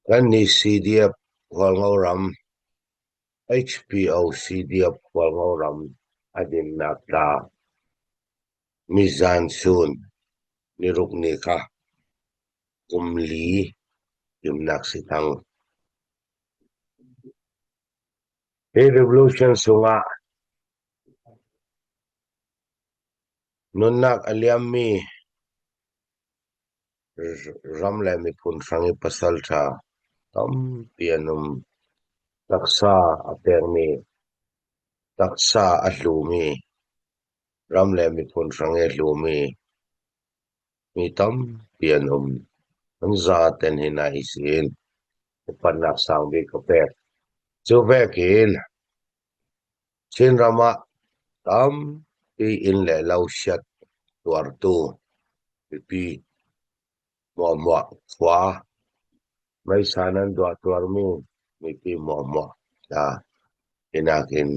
Kannih CDF Hualngo ram HPO CDF Hualngo ram a dinnak tla nizaan chun niruk ni kha kum li timnak si cang. Hi revolution sungah nunnak a liammi Ram le miphun hrang i pasalṭha tampi an um. Taksa a pekmi, taksa a hlumi, ram le miphun hrang i a hlumi mi tampi an um. An zaten hin a isin upatnak sangbik ka pek. Cu vekin Chinram ah tampi inn le lo siat tuartu mipi hmuahhmuah khua meisa nan duah tuarmi mipi hmuahhmuah hna hinak in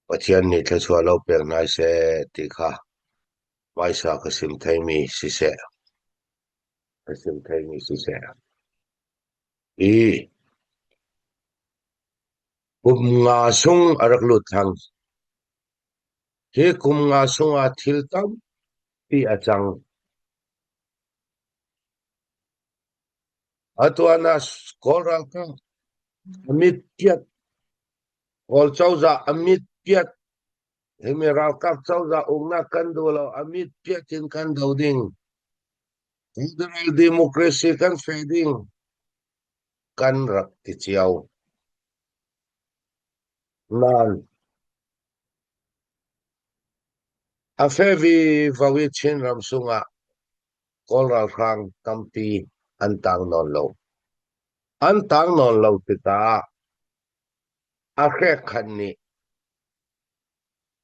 Pathian nih thluachuah lo pek hna seh ti kha hmaisa ka sim theimi siseh ka sim theimi siseh. Hi Kum nga sung a rak lut thang. Hi kum nga sungah thil tampi a cang. Atuan ah Kawl ralkap a mit piat, Kawl cozah a mit piat, himi ralkap cozah uknak kan duh lo, a mit piat in kan do ding. Federal democracy kan feh ding. Kan rak ti cio. Nain a fevivo i Chinram sungah Kawl ralhrang tampi an tang nawn lo. An tang nawn lo tikah a hrekkhan nih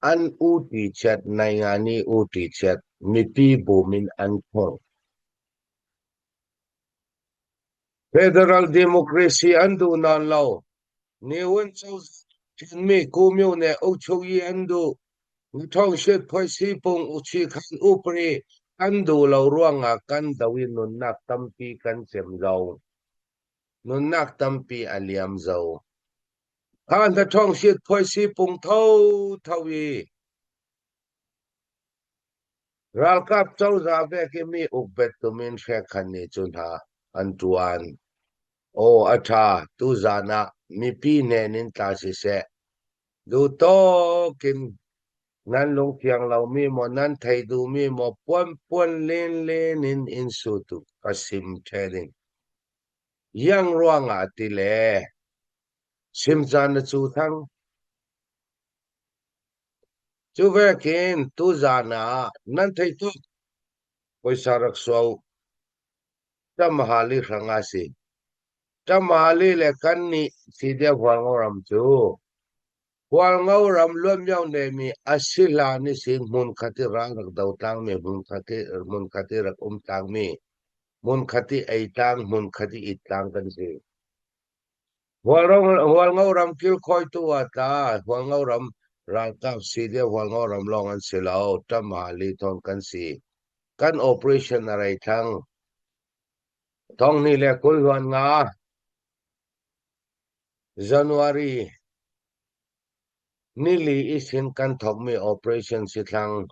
an uti chiat naingani uti chiat mipi bum in an khor. Federal democracy an duh nawn lo. Ne Win cozah Chinmi Kumyone ukchuyi an duh. Thongshit phoisi pung uchi khan upri an duh lo ruangah kan do i nunnak tampi kan cem zo. Nunnak tampi a liam zo. Kha hna thongshit phoisi pung tho tho i Ralkap cozah vek i mi ukbet tum in hrekhan nih cu hna an ṭuan. Aw a ṭha, tuzaan ah mipi hnen in tla siseh, duhtawk in nan lungthiang lomi maw nan thei duhmi maw puanpuan lenlen in in sut u, ka sim ṭhe ding. Iang ruangah ti le sim caan na cu thang. Cu vekin tuzaan ah nan theih tuk. Puaisa rak sua u. Ṭamhali hrang a si. Ṭamhali le kannih Sidia Hualngo ram cu Hualngo ram luanmio nemi a si hlan i sin hmunkhat i ral rak do tlangmi, hmunkhat i rak um tlangmi, hmunkhat i ei tlang, hmunkhat i it tlang kan si. Hualngo ram kilkhawitu ah tla Hualngo ram ralkap si le Hualngo ram lawng an si lo. Ṭamhali thawn kan si. Kan operation a rei thang. 2025 January nili isin kan thawkmi operation si thlang.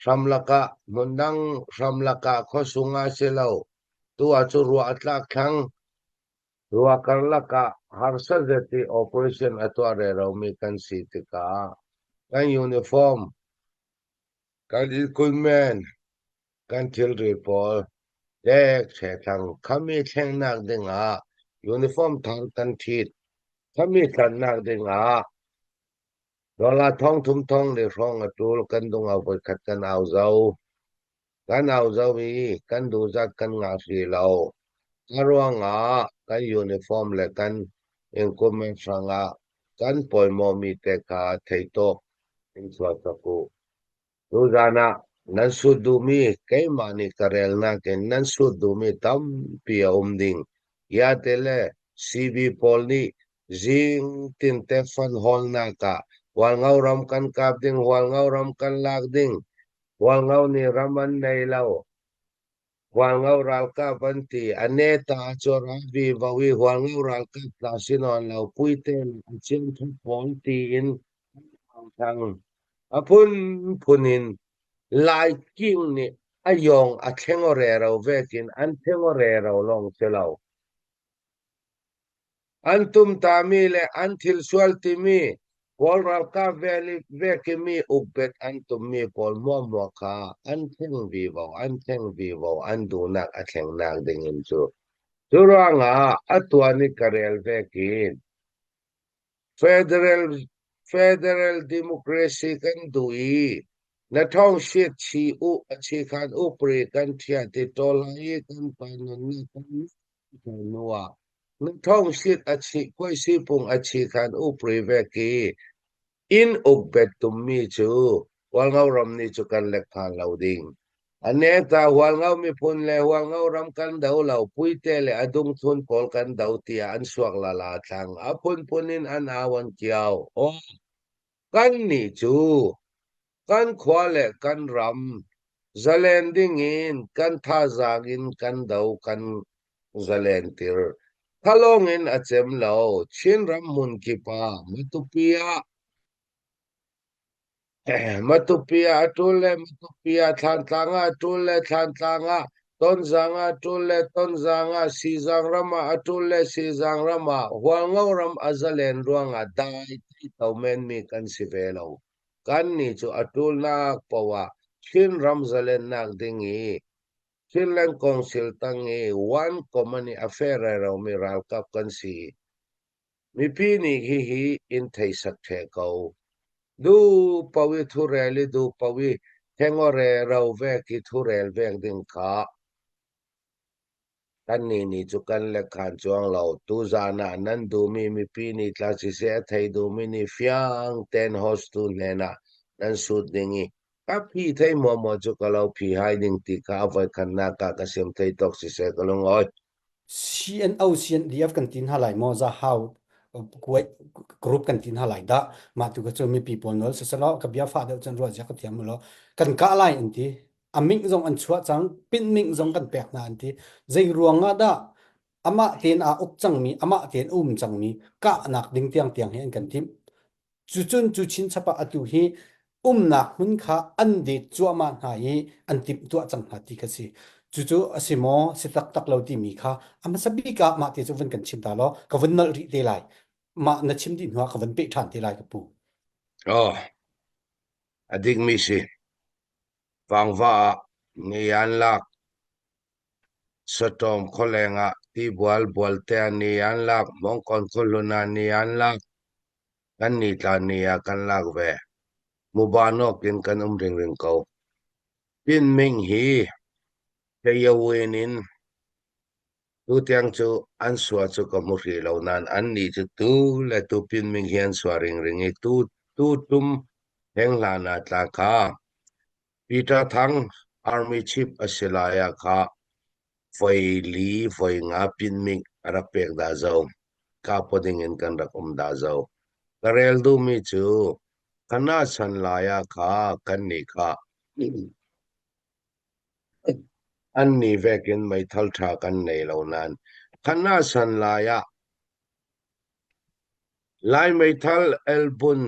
Hramlak ah hmundang hramlak ah khuasung ah si lo. Tu ah cu ruah a tlak thlang. Rua karlak ah harsa zet i operation a tuah reromi kan si tikah kan uniform, kan equipment, kan thilri pawl ṭekṭhe khami thlengnak dingah uniform thar kan ṭhit. Khami tlannak dingah dollar thongthum thongli hrawng a ṭul kan dung ah voikhat kan au zau. Kan au zau i kan duhzat kan ngah hrih lo. A ruangah kan uniform le kan equipment hrangah kan pawimawhmi te kha thei tawk in chuah cak u. Tuzaan ah nan sut duhmi keimah nih ka relnak in nan sut duhmi tampi a um ding. Iate le CB pawl nih zing tinte fund hawlnak ah Hualngo ram kan kap ding, Hualngo ram kan lak ding, Hualngo nih ram an nei lo. Hualngo ralkap an ti. A neta cu Ravi vo i Hualngo ralkap tla si nawn lo Puite le a cianthuk pawl tiin an au thang. A phunphun in Lai King nih a yawng a thleng aw rero vekin an thleng aw rero lawng si lo. An tumtami le an thil sual timi Kawl ralkap vekimi ukbet an tummi pawl hmuahhmuah kha an thleng vivo, an thleng vivo, an duhnak a thlengnak ding in cu. Cu ruangah a tuan i ka rel vekin Federal Federal Democracy kan duh i na thawng siat chi u a chi khan upri kan ṭhiat i ṭawl lai i kan pa nunnak kan hnu ah na thawng siat a chi khuaisi pung a chi khan upri vek i Inn ukbet tummi cu Hualngo ram nih cu kan lek phan lo ding. A neta Hualngo miphun le Hualngo ram kan do lo, Puite le a dungthun pawl kan do tiah an suak lala thlang. A phunphun in an au an kiao. Aw, kannih cu kan khua le kan ram zalen ding in kan thazaang in kan do kan zalen tir. Thalawng in a cem lo. Chinram hmun kip ah Matupi ah Matupi ah a ṭul le Matupi ah Thlantlang ah a ṭul le Thlantlang ah Tonzang ah a ṭul le Tonzang ah Sizang ram ah a ṭul le Sizang ram ah Hualngo ram a zalen ruangah dai ti to menmi kan si ve lo. Kannih cu a ṭulnak paoh ah Chinram zalennak ding i Chinland Council tang i One Company a fer reromi ralkap kan si. Mipi nih hihi in thei sak ṭheh ko. Duh paoh i thurel i duh paoh i thengaw rero vek i thurel vek ding kha Kannih nih cu kan lekkhan cuang lo. Tuzaan ah nan duhmi mipi nih tla siseh a thei duhmi nih fiang tein hostu hnenah nan sut ding i ka phi thei muamuah cu ka lo phi hai ding ti kha a voikhatnak ah ka siam thei tawk siseh ka lungawi. CNO CNDF kan ti hna lai maw zahau kuwait group kan ti hna lai dah mah tu ka cu mipi pawl nawl siselaw ka bia fah deuh cun ruah zia ka thiam mu law kan kah lai an ti a ming zong an chuah cang pin ming zong kan pek hna an ti zei ruang ah dah amah tein aa uk cangmi amah tein a um cangmi kahnak ding tiang tiang hi an kan timh cucun cu chinchap ah atu hi umnak hmun kha an det cuahmah hna i an timh tuah cang hna ti kha si cucu a si maw si taktak lo timi kha a hmasa bik ah mah te cu vun kan chim ta law ka vun nolh rih te lai mah na chim dih hnuah ka vun peh ṭhan te lai ka pu. Oh, a dikmi si. Vangva ah ni an lak. Sawtawm khualeng ah tibual bualte ah ni an lak. Hmawngkawn khuahlun ah ni an lak. Kan ni tla ni ah kan lak ve. Mubanawk in kan um ringring ko. Pinming hi Kayawin in tutiang cu an sua cu ka hmu hrih lo nain annih cu tu le tu Pinming hi an sua ringring i tu tu tum heng hlan ah tla kha Peter Thang Army Chief a si lai ah kha voi li voi nga Pinming a rak pek dah zo. Kapo ding in kan rak um dah zo. Ka rel duhmi cu kana chan lai ah kha kannih kha Annih vekin meithal ṭha kan nei lo nain khan ah san lai ah Lai meithal elbun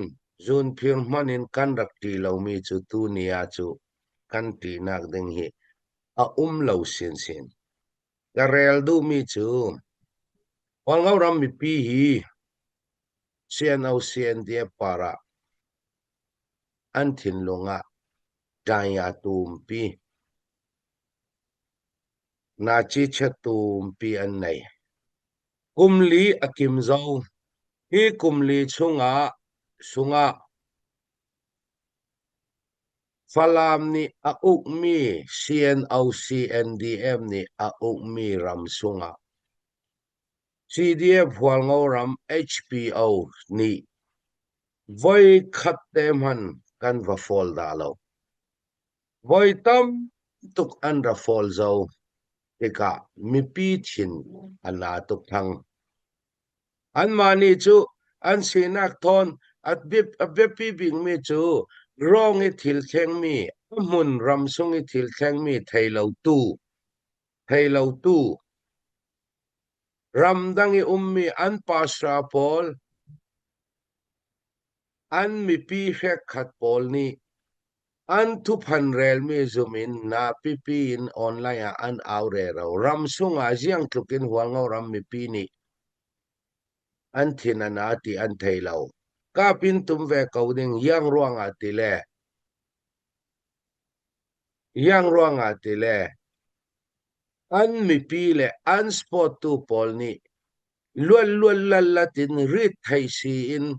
zunphir hmanh in kan rak ṭih lomi cu tuni ah cu kan ṭihnak ding hi a um lo sinsin. Ka rel duhmi cu Hualngo ram mipi hi CNO CNDF par ah an thinlung ah ṭai a tumpi. Naci tumpi an nei. Kum li a kim zo. Hi kum li chungah sungah Falam nih a ukmi CNO CNDF nih a ukmi ram sungah CDF Hualngo ram HPO nih Voikhat te hmanh kan va fawl dah lo. Voi tam tuk an ra fawl zau tikah mipi thin a na tuk thang. Anmah nih cu an sinak thawn a biapi bikmi cu rawng i thil thlengmi, a hmun ram sung i thil thlengmi thei lo tu. Thei lotu ramdang i ummi an pastor pawl an mipi hrekkhat pawl nih an thuphan relmi zum in na pipi in online ah an au rero. Ram sungah ziang tluk in Hualngo ram mipi nih an thin a na ti an thei lo. Kap in tum ve ko ding iang ruangah ti le iang ruangah ti le an mipi le an sport tu pawl nih luan luan lallat in rit thei si in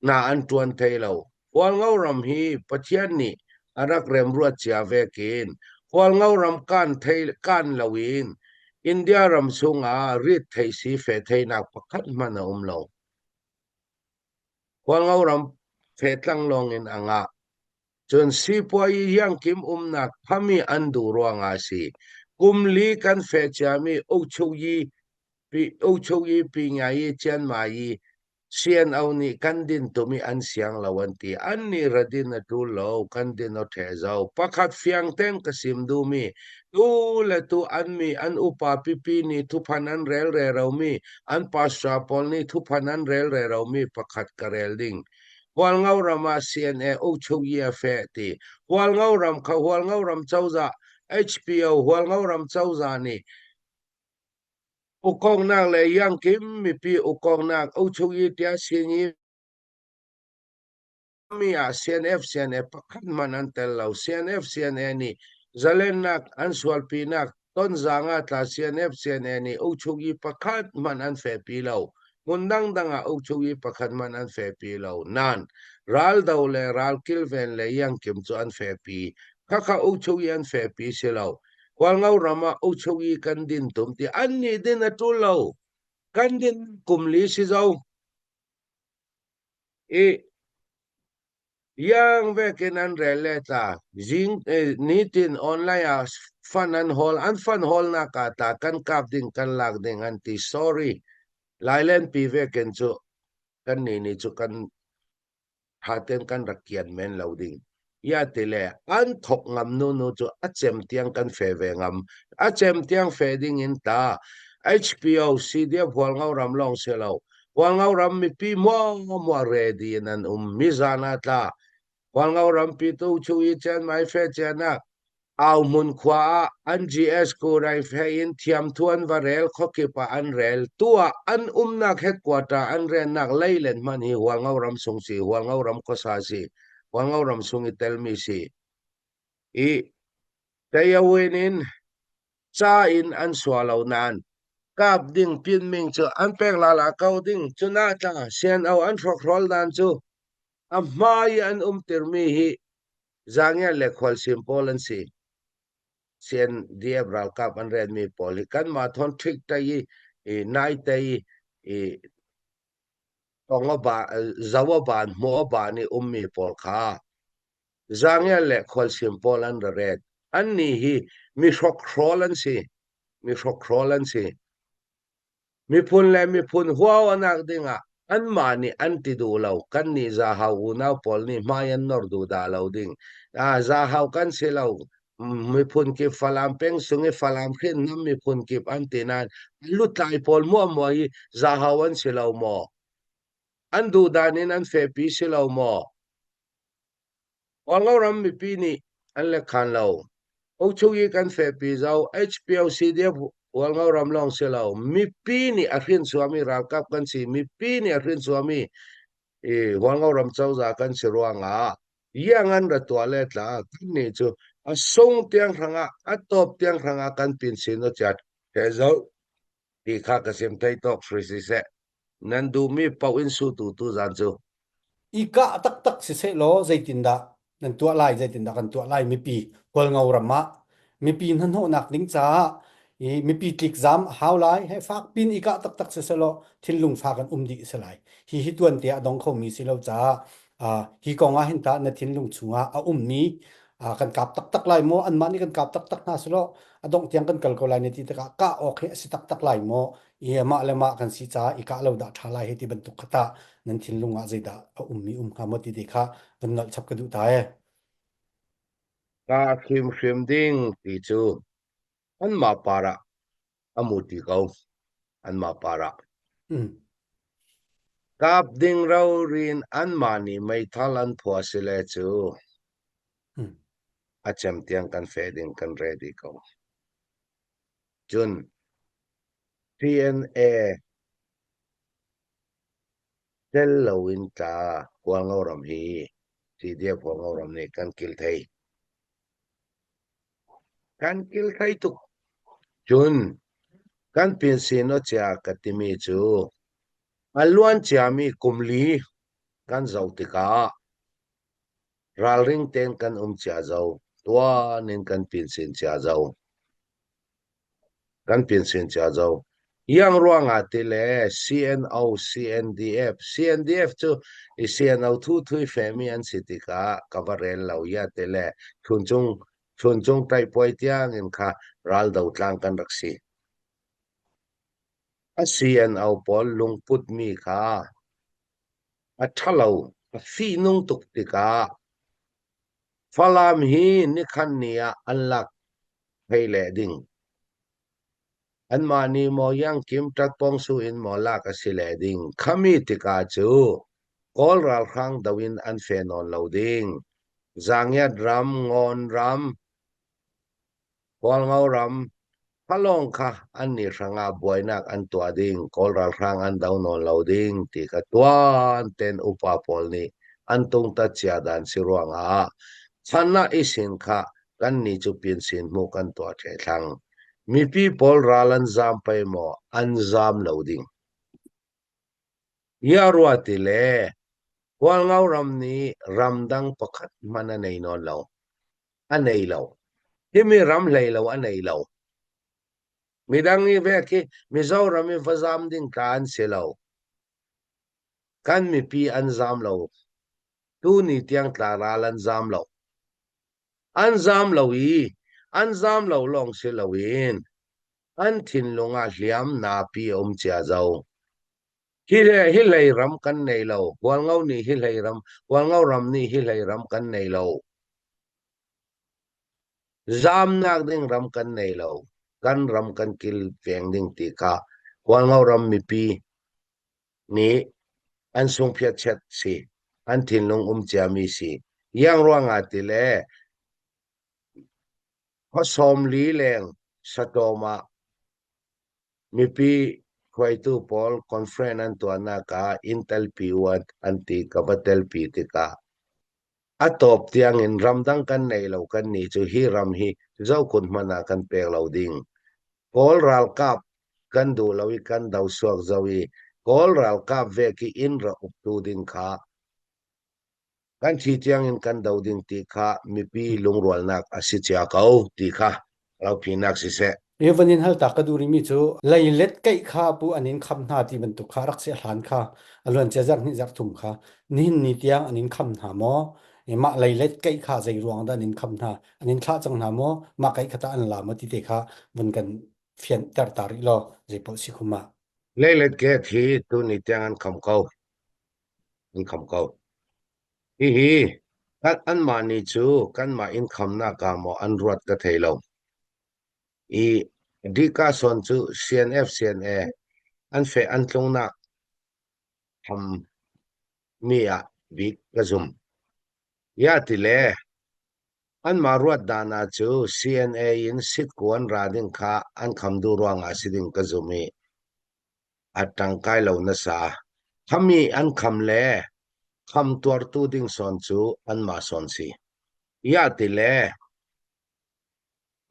hna an ṭuan thei lo. Hualngo ram hi Pathian nih a rak remruat cia vekin Hualngo ram kan thei kan loin India ram chungah rit thei si fe theinak pakhat hmanh a um lo. Hualngo ram fetlang lawngin a ngah. Cun sipuayi hiangkim umnak phami an duh ruangah a si. Kum li kan feh ciami Ukchukyi pi Ukchukyi Pingayi Chianmayi CNO nih kan din tum i an siang lo an ti. An nih ra din a ṭul lo, kan din aw ṭheh zau. Pakhat fiang tein ka sim duhmi, tu le tu an mi an upa pipi nih thuphan an rel reromi, an pastor pawl nih thuphan an rel reromi pakhat ka rel ding. Hualngo ram ah CNA ukchuk yi a feh ti. Hualngo ram kha Hualngo ram cozah HPO Hualngo ram cozah nih ukongnak le yangkim mipi ukongnak ukchuk yi tia sinyi mi ah CNF CNA pakhat hmanh an tel lo. CNF CNA nih zalennak an sualpinak Tonzang ah tla CNF CNA nih ukchuk i pakhat hmanh an fehpi lo. Hmun dangdang ah ukchuk i pakhat hmanh an fehpi lo. Nain raldo le ral kilven le iangkim cu an fehpi. Khakha ukchuk i an fehpi si lo. Hualngo ram ah ukchuk i kan din tum ti an nih din a ṭul lo. Kan din kum li si zo. I Iang vekin an rel le tla. Zing nitin online ah fund an hawl. An fund hawlnak ah tla kan kap ding kan lak ding an ti. Sorry. Lailenpi vekin cu kan nih nih cu kan tha ten kan rak kian men lo ding. Ya ti le an thok ngam nu nu cu a cem tiang kan fe ve ngam. A cem tiang fe ding in ta HPO CDF Hualngo ram lawng si lo. Hualngo ram mipi muamua ready in an um. Mizan ah tla. Hualngo rampi tu chu i chen mai fe chen ah au hmun khua ah an GS ku rai fe in thiam thuan va rel khokip ah an rel. Tu ah an umnak headquarter an rennak leilen hman hi Hualngo ram sung si, Hualngo ram khuasa si, Hualngo ram sung i telmi si. I Tayawin in ca in an sua lo nain kap ding pinming cu an pek lala ko ding cuna tla CNO an hrawkhrol dan cu a hmai i an umtirmi hi zangiat le khualsim pawl an si. CNDF ralkap an renmi pawl hi kanmah thawn ṭhik tai i i nai te i i tong a ba zo a ban hmuh a ban i ummi pawl kha Zaangel le khualsim pawl an ra ret. Annih hi mi hrokhrawl an si. Mi hrokhrawl an si. Miphun le miphun huau anak dingah anmah nih an ti duh lo. Kannih Zahau unau pawl nih hmai an nor duh dah lo ding. Ah, Zahau kan si lo. Miphun kip Falam peng sung i Falam hriamnam miphun kip an ti nain lutlai pawl muahmuah hi Zahau an si lo maw? An duh dan in an fehpi si lo maw? Hualngo ram mipi nih an lekkhan lo. Ukchuk i kan fehpi zo HPO CDF Hualngo ram lawng si lo. Mipi nih a hrin suami ralkap kan si. Mipi nih a hrin suami i Hualngo ram cozah kan si ruangah iang an ra tuah le tla kan nih cu a sung tiang hrangah a top tiang hrangah kan pin sin o chat he zo ti kha ka sim thei tawk hri siseh nan duhmi paoh in su tu tu zan cu. I kah taktak siseh law zeitindah nan tuah lai zeitindah kan tuah lai mipi Hualngo ram ah mipi hnahnawhnak ding caah i mipi tlikzam a hau lai he fak pin i kah taktak siseh law thinlung fak an um dih si lai hi hi tuan te a dong khomi si lo caah hi kong ah hin tah na thinlung chungah a ummi kan kap taktak lai maw anmah nih kan kap taktak hna selaw a dongh tiang kan kal ko lai na ti tikah kah awk hi a si taktak lai maw i mah le mah kan si caah i kah lo dah ṭha lai hei ti bantuk kha tah nan thinlung ah zeidah a ummi um hnga maw ti te kha van nolh chap ka duh ta e Kah hrimhrim ding ti cu. Anmah par ah a muti ko. Anmah par ah. Kap ding rorin anmah nih meithal an phuah sile cu a cem tiang kan feh ding kan ready ko. Cun CNA tel loin tla Hualngo ram hi CDF Hualngo ram nih kan kil thei. Kan kil thei tuk. Cun kan pinsin chia ka timi cu a luan ciami kum li kan zoh tikah ralring tein kan um cia zo. Tuan in kan pinsin cia zo. Kan pinsin cia zo. Iang ruangah ti le CNO, CNDF, CNDF cu i CNO thu thui femi an si tikah ka va rel lo ia ti le Chuncung Chuncung taihpuai tiang in kha raldo tlang kan rak si. A CNO pawl lungput mi kha a ṭhalo, a fihnung tuk tikah Falam hi nikhan ni ah an lak phei leh ding. Anmah nih maw Yangkim ṭatpawngsu in maw lak a si leh ding. Khami tikah cu Kawl ralhrang do in an fe nawn lo ding. Zangiat ram, Ngawn ram, Hualngo ram Thalawng kha annih hrangah buainak an tuah ding, Kawl ralhrang an do nawn lo ding ti kha tuan tein upa pawl nih an tungtat cia dan si ruangah chan ah i sin kha kannih cu pinsin hmuh kan tuah ṭhe thlang. Mipi pawl ral an zaam pei maw an zaam lo ding. Ia rua ti le Hualngo ram nih ramdang pakhat hmanh a nei nawn lo. A nei lo. Himi ram hlei lo a nei lo. Midang i vek hi Mizoram i va zam ding tla an si lo. Kan mipi an zam lo. Tuni tiang tla ral an zam lo. An zam lo i an zam lo lawng si loin an thinlung ah hliam napi a um cia zo. Hi le hi hlei ram kan nei lo. Hualngo nih hi hlei ram, Hualngo ram nih hi hlei ram kan nei lo. Zamnak ding ram kan nei lo. Kan ram kan kil veng ding ti kha Hualngo ram mipi nih an sungphiat chiat si, an thinlung um ciami si. Iang ruangah ti le khua 40 leng satawm ah Mipi hruaitu pawl conference an tuahnak ah inn telpi u an ti ka va telpi tikah a tawp tiangin ramdang kan nei lo kan nih cu hi ram hi zokhun hmanh ah kan pek lo ding. Kawl ralkap kan duh lo i kan do suak zo i Kawl ralkap vek i inn ra uktu ding kha kan thi tiangin kan do ding ti kha mipi lungrualnak a si cia ko ti kha rophinak siseh. Evan in hal ta ka duh rimi cu leilet keih kha pu an in kham hna ti bantuk kha rak si hlan kha a luan cia zarh hnih zarh thum kha nihin ni tiang an in kham hna maw mah leilet keih kha zei ruang dah an in kham hna an in thlah cang hna maw mah keih kha ta an la maw ti te kha vun kan fian ter ta rih law zei paoh si khum ah Leilet gate hi tu ni tiang an kham ko. An kham ko. Hihi kan anmah nih cu kanmah inn khamnak ah maw an ruat ka thei lo. I Dika sawn cu CNF CNA an feh an tlungnak tham mi ah bik ka zum. Ya ti le anmah ruat dan ah cu CNA in sitkuan ra ding kha an kham duh ruangah si ding ka zum i a ṭangkai lo nasa. Khami an kham le kham tuartu ding sawn cu anmah sawn si. Ya ti le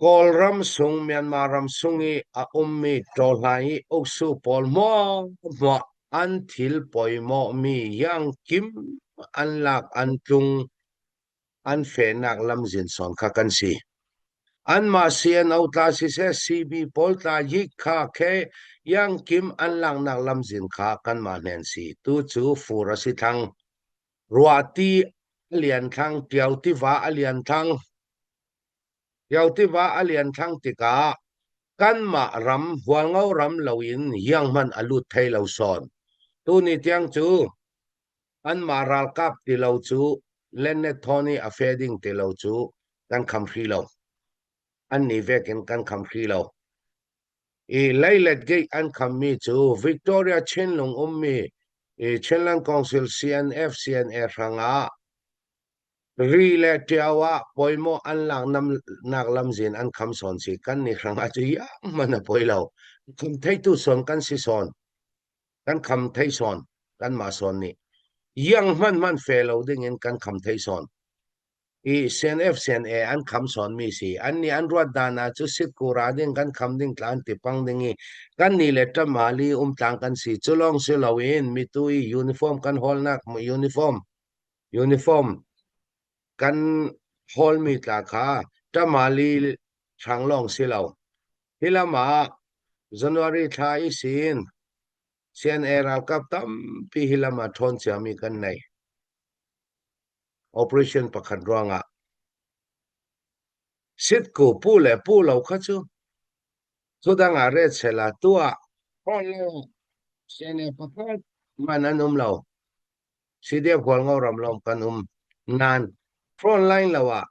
Kawlram sung Myanmar ram sung i a ummi ṭawhhlai i uksu pawl hmuahhmuah an thil poimawhmi iangkim an lak an tlung an fehnak lamzin sawn kha kan si. Anmah CNO tla siseh CB pawl tla yik kha khe iangkim an laknak lamzin kha kanmah hnen si. Tu cu fur a si thlang. Ruahti a lian thlang, Ṭio tiva a lian thlang. Ṭio tiva a lian thlang tikah kanmah ram, Hualngo ram loin iang hmanh a lut thai lo sawn. Tuni tiang cu anmah ralkap ti lo cu Lennet Thawn i a fe ding ti lo cu kan kham hri lo. An nih vekin kan kham hri lo. I leilet gate an khammi cu Victoria Chinlung ummi i Chinland Council CNF CNA hrangah Ri le ṭio ah pawimawh an lak nak lamzin an kham sawn si. Kan nih hrangah cu iang a poi lo. Kham theitu sawn kan si sawn. Kan kham thei sawn. Kanmah sawn nih. Iang hman hman fe lo ding in kan kham thei sawn. I CNF CNA an kham sawn mi si. An nih an ruat dan ah cu sitku ra ding kan kham ding tla an ti pang ding i kan nih le ṭamali umtlang kan si. Cu lawng si lo in mitu i uniform kan hawlnak uniform Uniform kan hawlmi tla kha ṭamali hrang lawng si lo. Hi lam ah January thla i sin CNA ralkap tampi hi lam ah ṭhawn ciami kan nei. Operation pakhat ruangah sitku pu le pu lo kha cu thudang ah ret sela tuah CNA pakhat man an um lo. CDF Hualngo ram lawng kan um. Nain front line lo ah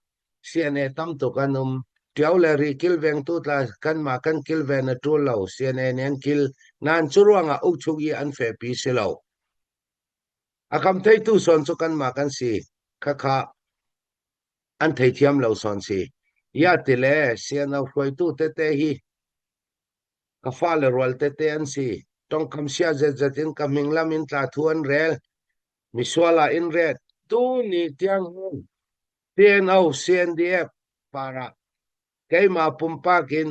CNA tam tuk an um. Ṭio le ri kilvengtu tla kanmah kan kilven a ṭul lo. CNA nih an kil. Nain cu ruangah ukchuk i an fepi si lo. A kam theitu sawn cu kanmah kan si. Khakha an theithiam lo sawn si. Ya ti le CNO hruaitu tete hi Ka fale rual tete an si. Tongkam sia zetzet in ka hming lam in tla thu an rel. Misual ah in ret. Tu ni tiang hin TNO CNDF parah keimah pumpak in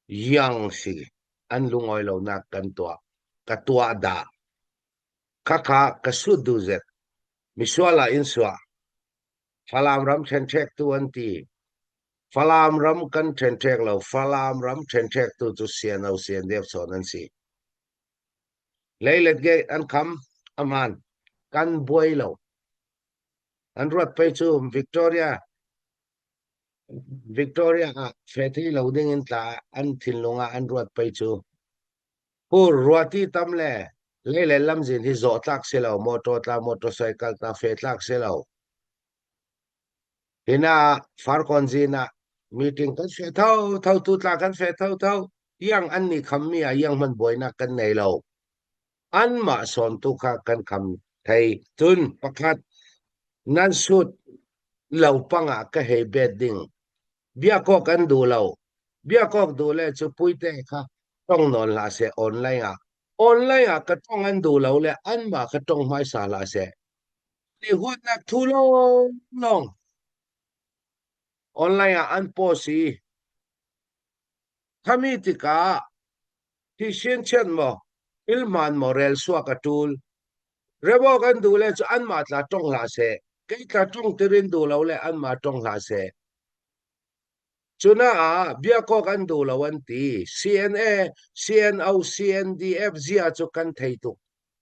yang si an lungawi lonak kan tuah. Ka tuah dah. Khakha ka sut du zet. Misual ah in suah. Falam ram ṭhenṭhektu an ti. Falam ram kan ṭhenṭhek lo. Falam ram ṭhenṭhektu cu CNO CNDF chawn an si. Leilet gate an kham aman kan buai lo. An ruat pei cu Victoria Victoria ah fe thei lo ding in tla an thinlung ah an ruat pei cu. Pur ruati tam le lei le lamzin hi zawh tlak si lo, motor tla, motorcycle tla fe tlak si lo. Hina farkawn zin ah meeting kan fe tho tho tu tla kan fe tho tho yang an ni kham mi ah yang man buainak kan nei lo. An mah sawn tu kha kan kham thei. Cun pakhat nan sut lo pangah ka hei bet ding. Biakawk an duh lo. Biakawk duh le cu puite kha tong nawn hlah seh online ah. Online ah ka tong an duh lo le anmah kha tong hmaisa hlah seh. Ni huatnak thu lawnglawng online ah an post i khami tikah thisen chiat maw ilhman maw rel suak a ṭul. Rewok an duh le cu anmah tla tong hlah seh. Kei tla tong tirin duh lo le anmah tong hlah seh. Cunaah biakawk an duh lo an ti. CNA, CNO, CNDF zia cu kan thei tuk.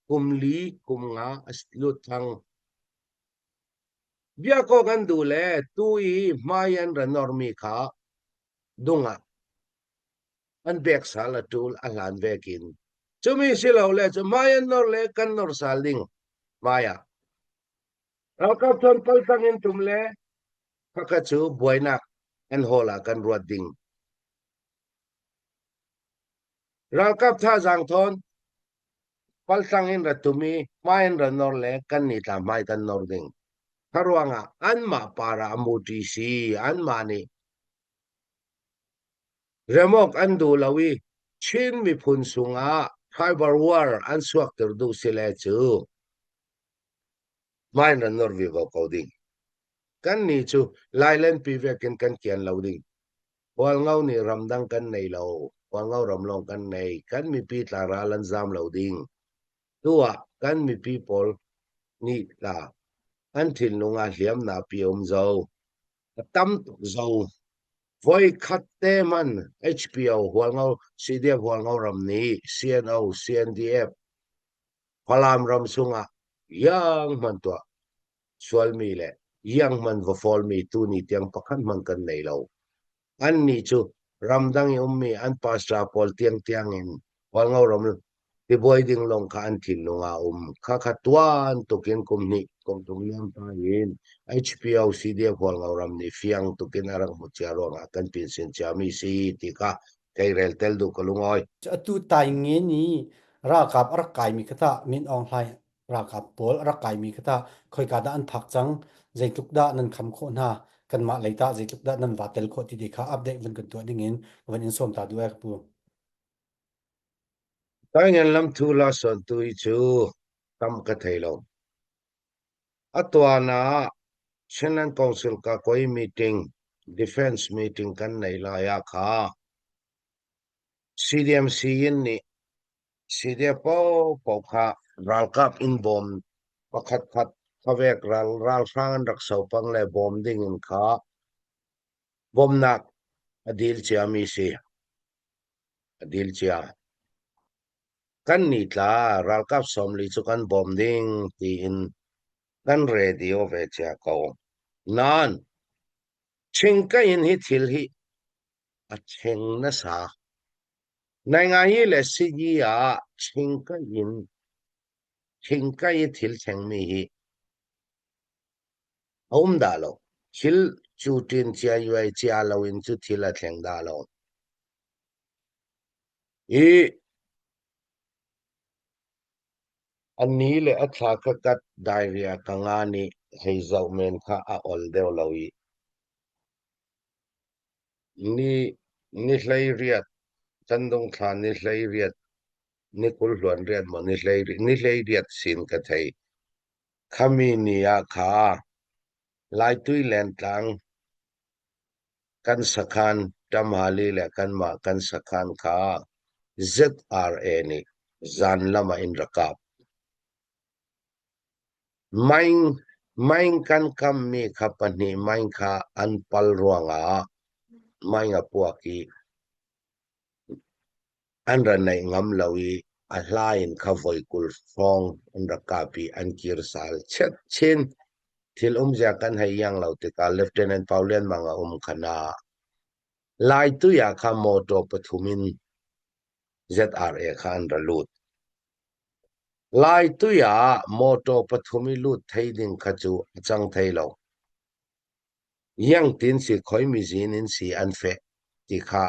Kum li, kum nga a lut thang. Biakawk an duh le tu i hmai an ra normi kha dungah an bek sal a ṭul a hlan vekin. Cumi si lo le cu hmai an nor le kan nor sal ding hmai ah. Ralkap cun paltang in tum le khakha cu buainak an hawl ah kan ruat ding. Ralkap thazaang thawn paltlang in ra tum i hmai in ra nor le kan ni tla hmai kan nor ding. Kha ruangah anmah para a muṭi si anmah nih Remawk an duh lo i Chin miphun sungah tribal war an suakter duh si le cu hmai na nor vivo ko ding. Kannih cu Lailenpi vekin kan kian lo ding. Hualngo nih ramdang kan nei lo. Hualngo ram lawng kan nei. Kan mipi tla ral an zam lo ding. Tu ah kan mipi pawl nih tla an thinlung ah hliamnak pi um zo. A tam tuk zo. Voi khat te man HPO Hualngo CDF Hualngo ram nih CNO CNDF Falam ram chungah iang hman tuah sualmi le iang hman va fawlmi tuni tiang pakhat hmanh kan nei lo. Annih cu ramdang i ummi an pastor pawl tiangtiang in Hualngo ram. Tibuai ding lawng kha an thinlung ah a um. Khakha tuan tukin kum hnih kum thum liamta in HPO CDF Hualngo ram nih fiang tukin a rak hmu cia ruangah kan pinsin ciami si ti kha kei rel tel duh ka lungawi. Atu Tainge nih ralkap a rak kaimi kha tah Min Aung Hlaing ralkap pawl a rak kaimi kha tah khoika dah an phak cang, zeitluk dah nan kham khawh hna, kanmah lei tah zeitluk dah nan va tel khawh ti ti kha update van kan tuah ding in ka van in sawm ta duh e ka pu. Taingen lamthu la sawn tu hi cu tam ka thei lo. A tuan ah Chinland Council ka koi meeting, defense meeting kan nei lai ah kha CDMC in nih CDF paohpaoh kha ralkap in bawm pakhat khat khuavek ral ralhrang an rak sopang le bawm ding in kha bawmnak a dil ciami si. A dil cia. Kan nih tla ralkap 40 cu kan bawm ding tiin kan radio ve cia ko. Nain Chingka in hi thil hi a cheng nasa. Naingai le sigi ah chingka in chingka i thil thlengmi hi a um dah lo. Thil cu ṭin cia yuai cia lo in cu thil a thleng dah lo. Hi a ni le a thla kha kat diarrhea ka nga nih hei zoh men kha a ol deuh lo i ni ni 18 candung thla ni 18 ni 20 hluan riat maw ni hlei ni 18 sin ka thei. Khami ni ah kha Laitui lentlang kan sakhan Tamhali le kanmah kan sakhan kha ZRA nih zanlam ah in rak kap. Maing maing kan kammi kha pahnih maing kha an pal ruangah maing a puak i an ra naih ngam lo i a hla in kha voi 20 hrawng an rak kap i an kir sal chet chin. Thil umzia kan hei iang lo tikah Lieutenant Pau Lian Mang a um kha na Laitui ah kha motor pathum in ZRA kha an ra lut. Laitui ah motor pathum i lut thei ding kha cu a cang thei lo. Iangtin si khoi mizin in si an feh ti kha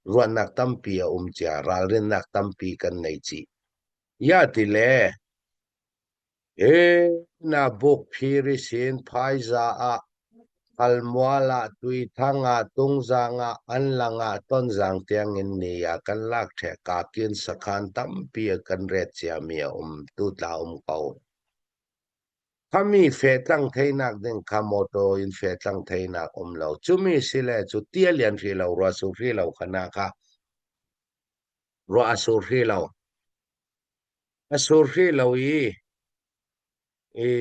ruahnak tampi a um cia, ralrinnak tampi kan nei chih. Ya ti le he na buk phiri sin phaiza ah Halmual ah Tuithang ah Tungzang ah Anlang ah Tonzang tiangin ni ah kan lak ṭheh kakin sakhan tampi a kan ret ciami a um tutla um ko. Khami fehtlang theinak ding kha motor in fehtlang theinak um lo. Cumi si le cu tia lian hri lo, ruah sur hri lo kha na kha. Ruah a sur hri lo. A sur hri lo i i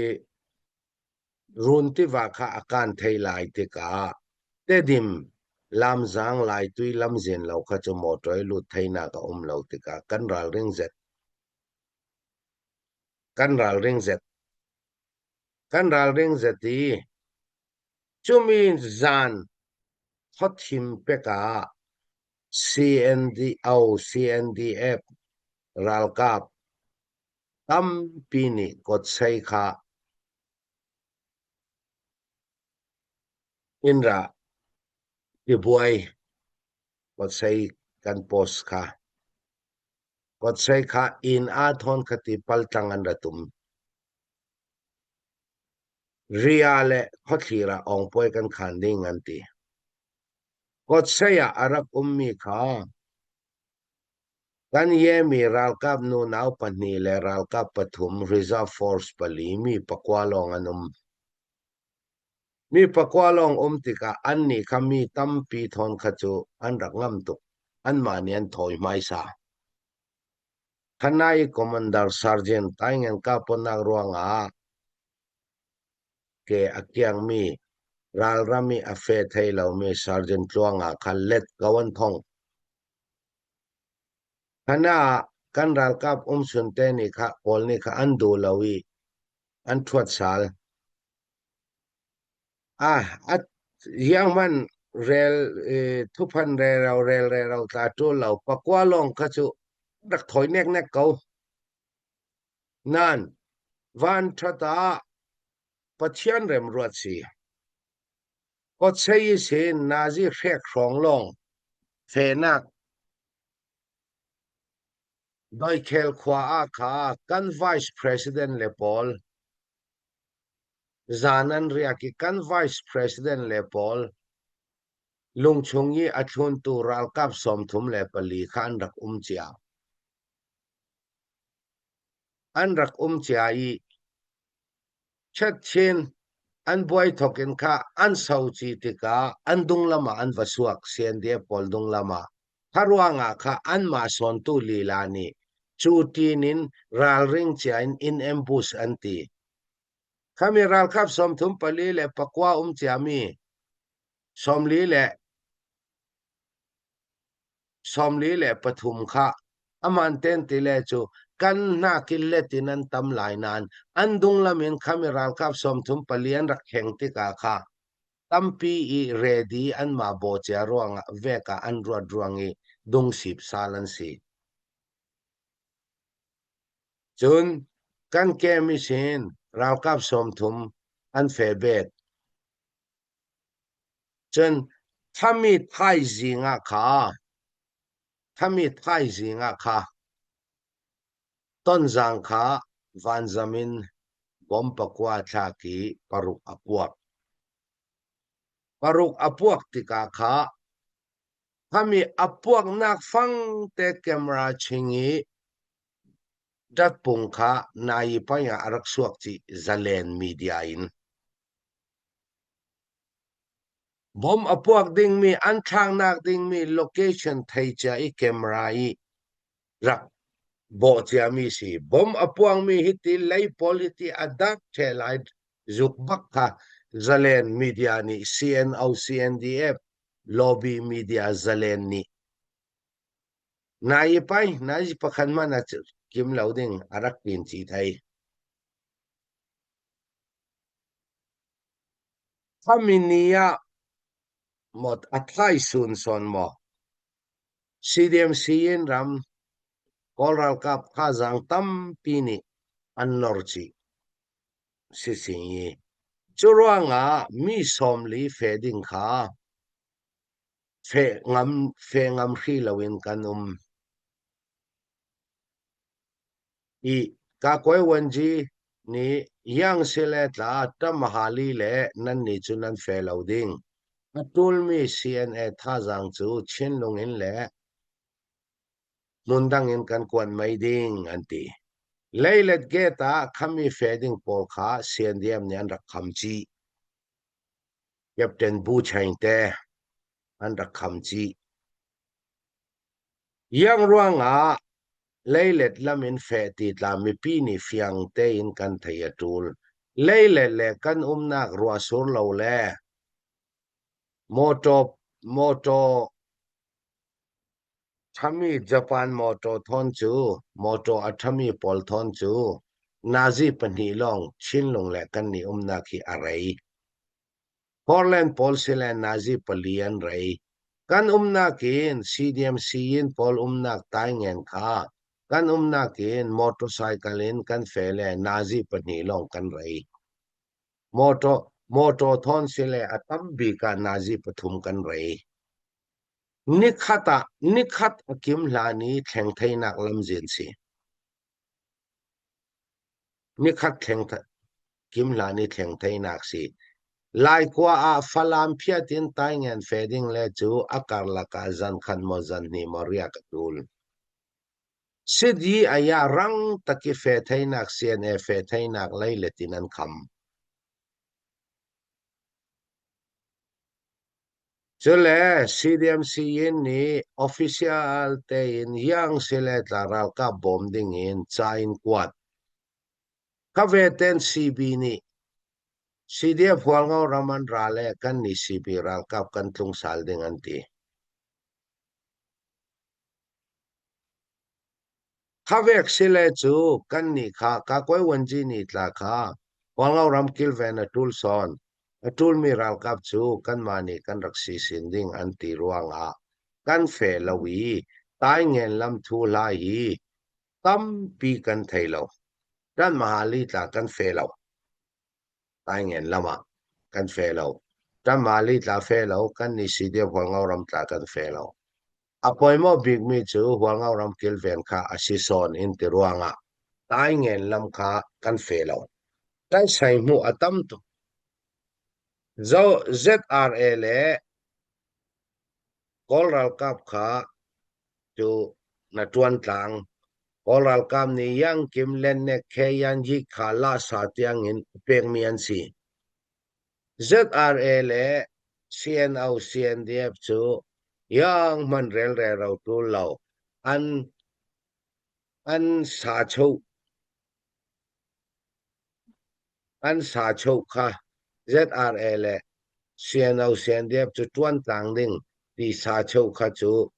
run tiva kha a kan thei lai tikah Tedim lamzang laitui lamzin lo kha cu motor i lut theinak a um lo tikah kan ralring zet. Kan ralring zet. Kan ralring zet i cumi zan khuathim pek ah CNDO, CNDF ralkap tampi nih kawtsei kha in ra tibuai kawtsei kan post kha kawtsei kha inn aa thawn kha ti paltlang an ra tum. Ria le khuathlir ah ongpuai kan khan ding an ti. Kawtsei ah a rak ummi kha kan yemi ralkap nunau pahnih le ralkap pathum reserve force pali mi pakua lawng an um. Mi pakua lawng um tikah annih kha mi tampi thawn kha cu an rak ngam tuk. Anmah nih an thawi hmaisa. Khanai Commander Sergeant Taingen kahponak ruangah ke a kiangmi ralram i a fe thei lomi Sergeant Tluanga kha let ko an thong. Hana kan ralkap umchun te nih kha Kawl nih kha an duh lo i an ṭhuat sal. Ah, a hiang man rel thuphan rero rel rero tla ṭul lo pakua lawng kha cu rak thawi nek nek ko. Nan vanṭhat ah Pathian remruat si. Kawtsei i sin nazi hrek hrawng lawng fehnak Doikhel khua ah kha kan Vice President le pawl zan an riak i kan Vice President le pawl lungchung i a thluntu ralkap 34 kha an rak um cia. An rak um cia i Chetchin an buai thawk in kha an soci tikah an dunglam ah an va suak CNDF pawl dunglam ah. Kha ruangah kha anmah sawntu lila nih cu ṭin in ralring cia in in ambush an ti. Khami ralkap 34 um ciami 40 le 43 kha aman ten ti le cu kan hna let in an tam lai nain an dunglam in khami ralkap 34 an rak kheng tikah kha tampi i ready anmah bawcia ruangah vek ah an ruat ruang i dungsip sal an si. Cun kan kem i sin ralkap 30 an fe bet. Cun thami thaizing ah kha thami thaizing ah kha Tonzang kha vanzam in bom pakua thlak i paruk a puak. Paruk a puak tikah kha khami a puaknak fangte camera ching i datpung kha nai pai ah a rak suak chih Zalen media in. Bom a puak dingmi an thlaknak dingmi location thei cia i camera i rak bawh ciami si. Bom a puangmi hiti lei pawl hiti a dak ṭhe lai zuk bak kha Zalen media nih CNO CNDF lobby media Zalen nih nai pai nai pakhat man a kim lo ding a rak tin chi thai. Khami ni ah mot a thai sun son mo CDMC in ram Kawl ralkap thazaang tampi nih an nor chih. Sising i cu ruangah mi 40 fe ding kha fe ngam fe ngam hri loin kan um. I Kakoi Wanji nih Yang Sile tla Tamahali le nan nih cu nan fe lo ding. A ṭulmi CNA thazaang cu Chinlung in le hmundang in kan kuan mei ding an ti. Leilet gate ah khami fe ding pawl kha CNDM nih an rak kham chih. Captain Bu Chaing te an rak kham chih. Iang ruangah leilet lam in feh ti tla mipi nih fiang tein kan thei a ṭul. Leilet le kan umnak ruahsur lo le mawṭaw mawṭaw ṭhami Japan mawṭaw thawn cu mawṭaw a ṭhami pawl thawn cu nazi pahnih lawng Chinlung le kannih umnak hi a rei. Portland pawl sile nazi pali an rei. Kan umnak in CDM sii-inn pawl umnak taingen kha kan umnak in motorcycle in kan fe le nazi pahnih lawng kan rei. Motor motor thawn sile a tam bik ah nazi pathum kan rei. Nikhat ah nikhat a kim hlan i thleng theinak lamzin si. Nikhat thleng kim hlan i thleng theinak si. Laikua ah Falam phiat in taingen fe ding le cu a karlak ah zan khat maw zan hnih maw riak a tul. Sidi aya rang taki fe theinak CNA fe theinak leilet in an kham. Cule CDMC in nih official tein Yang sile tla ralkap bawm ding in ca in kuat. Ka veten CB nih CDF Hualngo ram an ra le kan nih CB ralkap kan tlung sal ding an ti. Khavek sile cu kan nih kha Kakoi Wanji nih tla kha Hualngo ram kilven a ṭul sawn. A ṭulmi ralkap cu kanmah nih kan rak si sin ding an ti ruangah kan fe lo i Taingen lam thu hla hi tampi kan thei lo. Kan mahali tla kan fe lo. Taingen lam ah kan fe lo. Kan mahali tla fe lo, kan ni CDF Hualngo ram tla kan fe lo. A pawimawh bikmi cu Hualngo ram kilven kha a si sawn in ti ruangah Taingen lam kha kan fe lo. Taisai hmuh a tam tuk. ZRA le Kawl ralkap kha cu na ṭuan tlang. Kawl ralkap nih Yangkim, Lennek, Khe, Yanyi kha lahsa tiangin a pekmi an si. ZRA le CNO, CNDF cu yang hmanh relrero ṭul lo an an sa An sachoh kha ZRA le CNO CNDF cu ṭuan tlang ding ti sachoh kha cu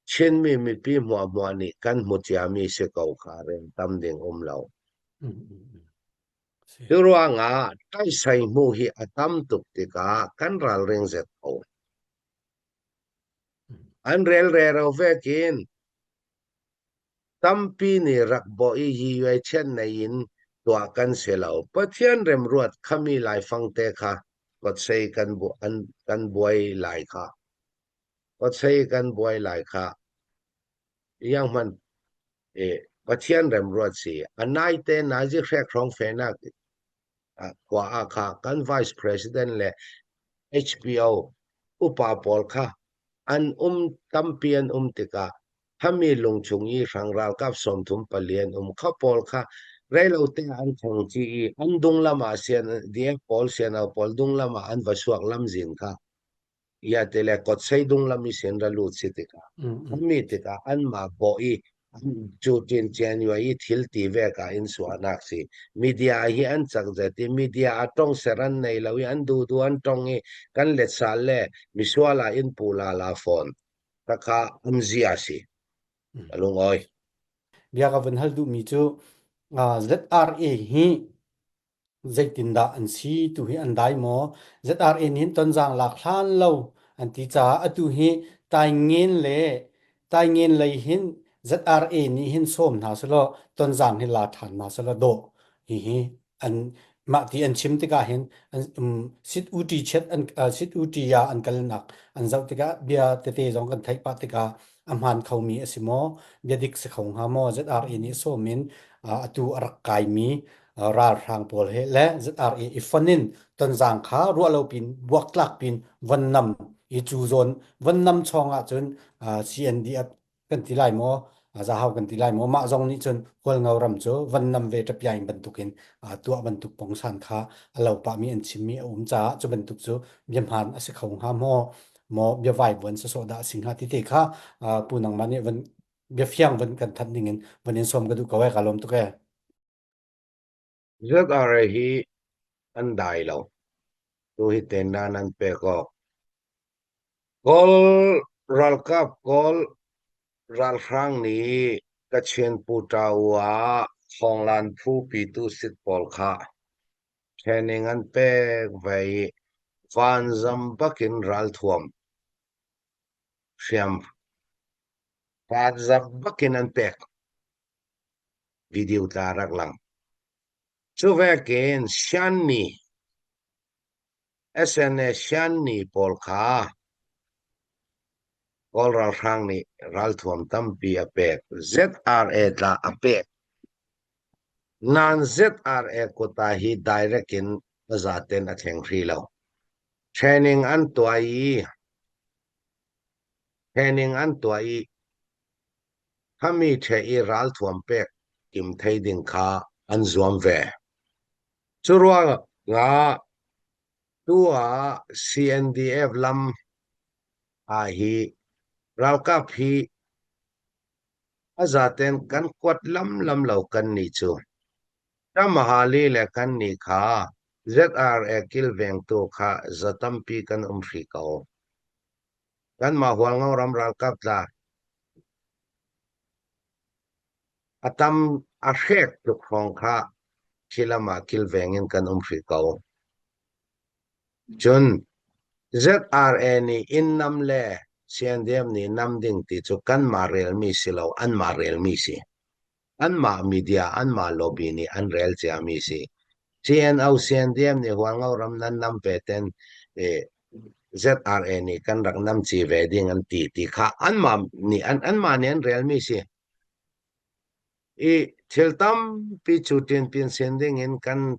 Chinmi mipi hmuahhmuah nih kan hmu ciami si ko kha rel tam ding um lo. Cu ruangah ṭaisai hmuh hi a tam tuk tikah kan ralring zet ko. An rel rero vekin Tampi nih rak bawh i yiyuai chiatnei in tuah kan si lo. Pathian remruat khami laifang te kha kawtsei kan, bu, an, kan buai lai kha. Kawtsei kan buai lai kha. Yang hman e, Pathian remruat si. A naite nazi hrek hrawng fenak khua ah kha kan vice president le HPO upa pawl kha an um tampi an um tikah thami lungchung i hrang ralkap 34 an um kha pawl kha reilo te an thong chi i an dung lam ah sian DF pawl siano pawl dung lam ah an va suak lamzin kha ia te le kotsei dung lam i sin ra lut si tikah mi tikah anmah bawh i cu tin chian yue i thil ti ve ka in suahnak si media hi an cak zet i media a tong ser an nei lo i an du du an tong i kan let sal le misual ah in pu la la phone ka kha an zia si lung oi Bia ka vun hal duhmi cu ZRA hi Zeitindah an si? Tuhi an dai maw? ZRA nih hin tonzaang lak hlan lo an ti caah atu hi Taingen le Taingen lei hin ZRA nih hin sawm hna selaw tonzaang hi la ṭhan hna selaw dawh hihi an mah ti an chim tikah hin an um, sit uṭi chet an uh, sit uṭi ah an kalnak an zoh tikah bia tete zong kan theih pah tikah a hmaan khomi a si maw bia dik si kho hnga maw ZRA nih sawm in uh, atu a rak kaimi ralhrang pawl he le ZRA i fon in tonzaang kha ruahlo pin buaktlak pin von nam i cu zawn von nam chawng ahcun CNDF kan ti lai maw zahau kan ti lai maw mah zong nih cun Hualngo ram cu von nam ve ṭapiaing bantukin tuah bantuk pongsan kha a lo pahmi an chimmi a um caah cu bantuk cu bia hmaan a si kho hnga maw maw bia vaivuan sawsawh dah a si hnga ti te kha pu nangmah nih van bia fiang van kan thanh ding in van in sawm ka duh ko e ka lawm tuk e. ZRA hi an dai lo. Tu hi tendan an pek awk. Kawl ralkap Kawl ralhrang nih Kachin Pu Ṭa-u ah thawnglan phu pitu sit pawl kha training an pek ve i vanzam bakin ralthuam hriam vanzam bakin an pek. Video tla rak lang. Cu vekin Shanni SNA Shanni pawl kha Kawl ralhrang nih ralthuam tampi a pek. ZRA tla a pek. Nan ZRA kuta hi direct in a zaten a thleng hri lo. Training an tuah i training an tuah i Khami ṭheh i ralthuam pek kim thei ding kha an zuam ve. Cu ruangah tu ah CNDF lam ah hi ralkap hi a zaten kan kuat lamlam lo kan nih cu. Tamahali le kan nih kha ZRA kilvengtu kha za tampi kan um hri ko. Kanmah Hualngo ram ralkap tla a tam a hrek tuk hrawng kha khi lam ah kilveng in kan um hrih ko. Cun ZRA nih inn nam le CNDF nih nam ding ti cu kanmah relmi si lo anmah relmi si. Anmah media, anmah lobby nih an rel ciami si. CNO, CNDM nih Hualngo ram nan nam ve ten ZRA nih kan rak nam ci ve ding an ti ti kha anmah nih an anmah nih an relmi si. I thil tampi cu tinpin sin ding in kan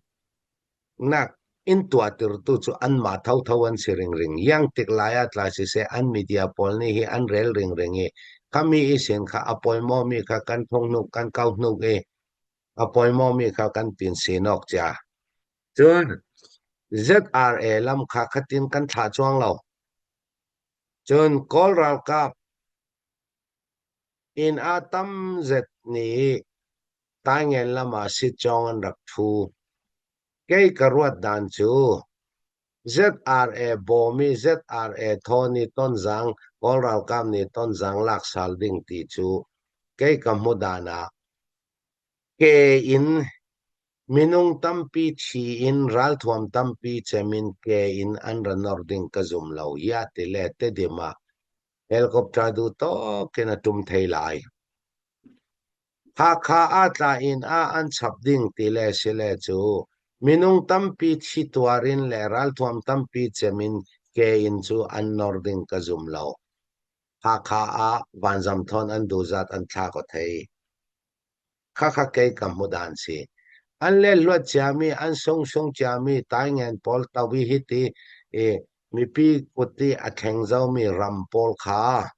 nak in tuahtirtu cu anmah thotho an si ringring. Iang tik lai ah tla siseh an media pawl nih hi an rel ringring i khami i sin kha a pawimawmi kha kan thunghnuk kan kauhnuk i a pawimawmi kha kan pin sinawk cia. Cun ZRA lam kha khatin kan thlah cuang lo. Cun Kawl ralkap inn ah tam zet nih Taingen lam ah sitcawng an rak ṭhu. Kei ka ruat dan cu ZRA bawm i ZRA thawn i Tonzang Kawl ralkap nih Tonzang lak sal ding ti cu kei ka hmu dan ah ke in minung tampi thi in ralthuam tampi cem in ke in an ra nor ding ka zum lo. Ia ti le Tedim ah helicopter duh tawk in a ṭum thei lai. Hakha ah tla inn ah an chap ding ti le si le cu minung tampi thi tuar in le ralthuam tampi cem in ke in cu an nor ding ka zum lo. Hakha ah vanzam thawn an duhzat an thla ko thei. Khakha kei ka hmu dan si. An le luat ciami, an sungsung ciami taingen pawl tawi hi ti i mipi kut i a thleng zomi ram pawl kha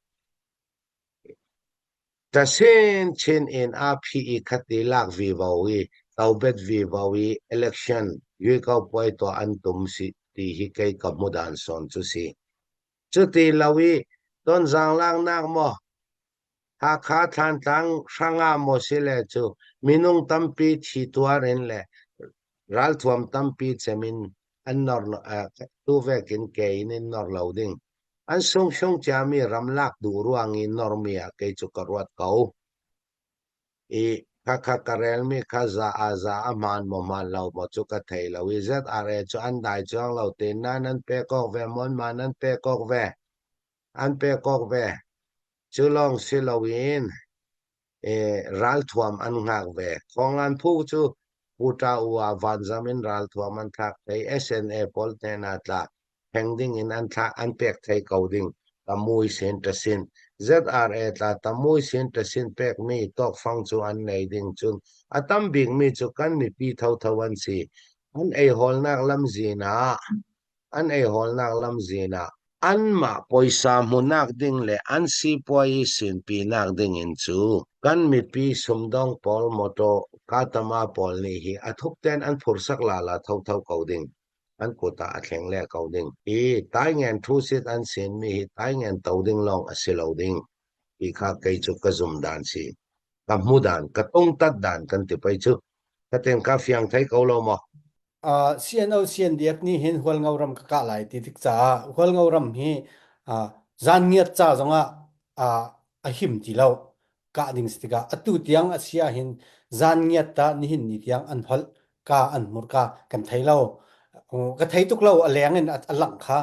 Ta chinchin in aa phih i khati lak vivo i tobet vivo i election yuikaupuai tuah an tum si ti hi kei ka hmudan sawn cu si. Cuti lo i Tonzang laknak maw Hakha Thlantlang hrangah maw si le cu minung tampi thi tuar in le ralthuam tampi cem in an nor tu vekin ke in in nor lo ding. An sungsung ciami ramlak duh ruang i normi ah kei cu ka ruat ko. I khakha ka relmi kha za ah za a hmaan maw hmaan lo maw cu ka thei lo i ZRA cu an dai cuang lo tiin nain an pek awk ve mawn-ma nan pek awk ve. An pek awk ve. Cu lawng si loin ralthuam an hngak ve. Khuanglan phu cu Puta u ah vanzam in ralthuam an thlak thei. SNA pawl hnen ah tla pheng ding in an thlak an pek thei ko ding. Tamui sin ṭasin. ZRA tla tamui sin ṭasin pekmi tawkfang cu an nei ding cun a tam bikmi cu kan mipi thotho an si. An eihawlnak lamzin ah an eihawlnak lamzin ah anmah puaisa hmuhnak ding le an sipuai i sinpinak ding in cu kan mipi sumdong pawl motor katama pawl nih hi a thup ten an phursak lala thotho ko ding an kut ah a thleng le ko ding hi taingen thu-sit an sinmi hi taingen to ding lawng a si lo ding ti kha kei cu ka zum dan si ka hmu dan ka tungtat dan kan ti pei cu ka ten ka fiang thei ko lo maw? CNO CNDF nih hin Hualngo ram ka kah lai ti tik caah Hualngo ram hi zan ngiat ca zongah a him ti lo kah ding si tikah atu tiang a si ahhin zan ngiat ta nihin ni tiang an holh ka an hmurka kan thei lo. Ka thei tuk lo a leng in a langh kha.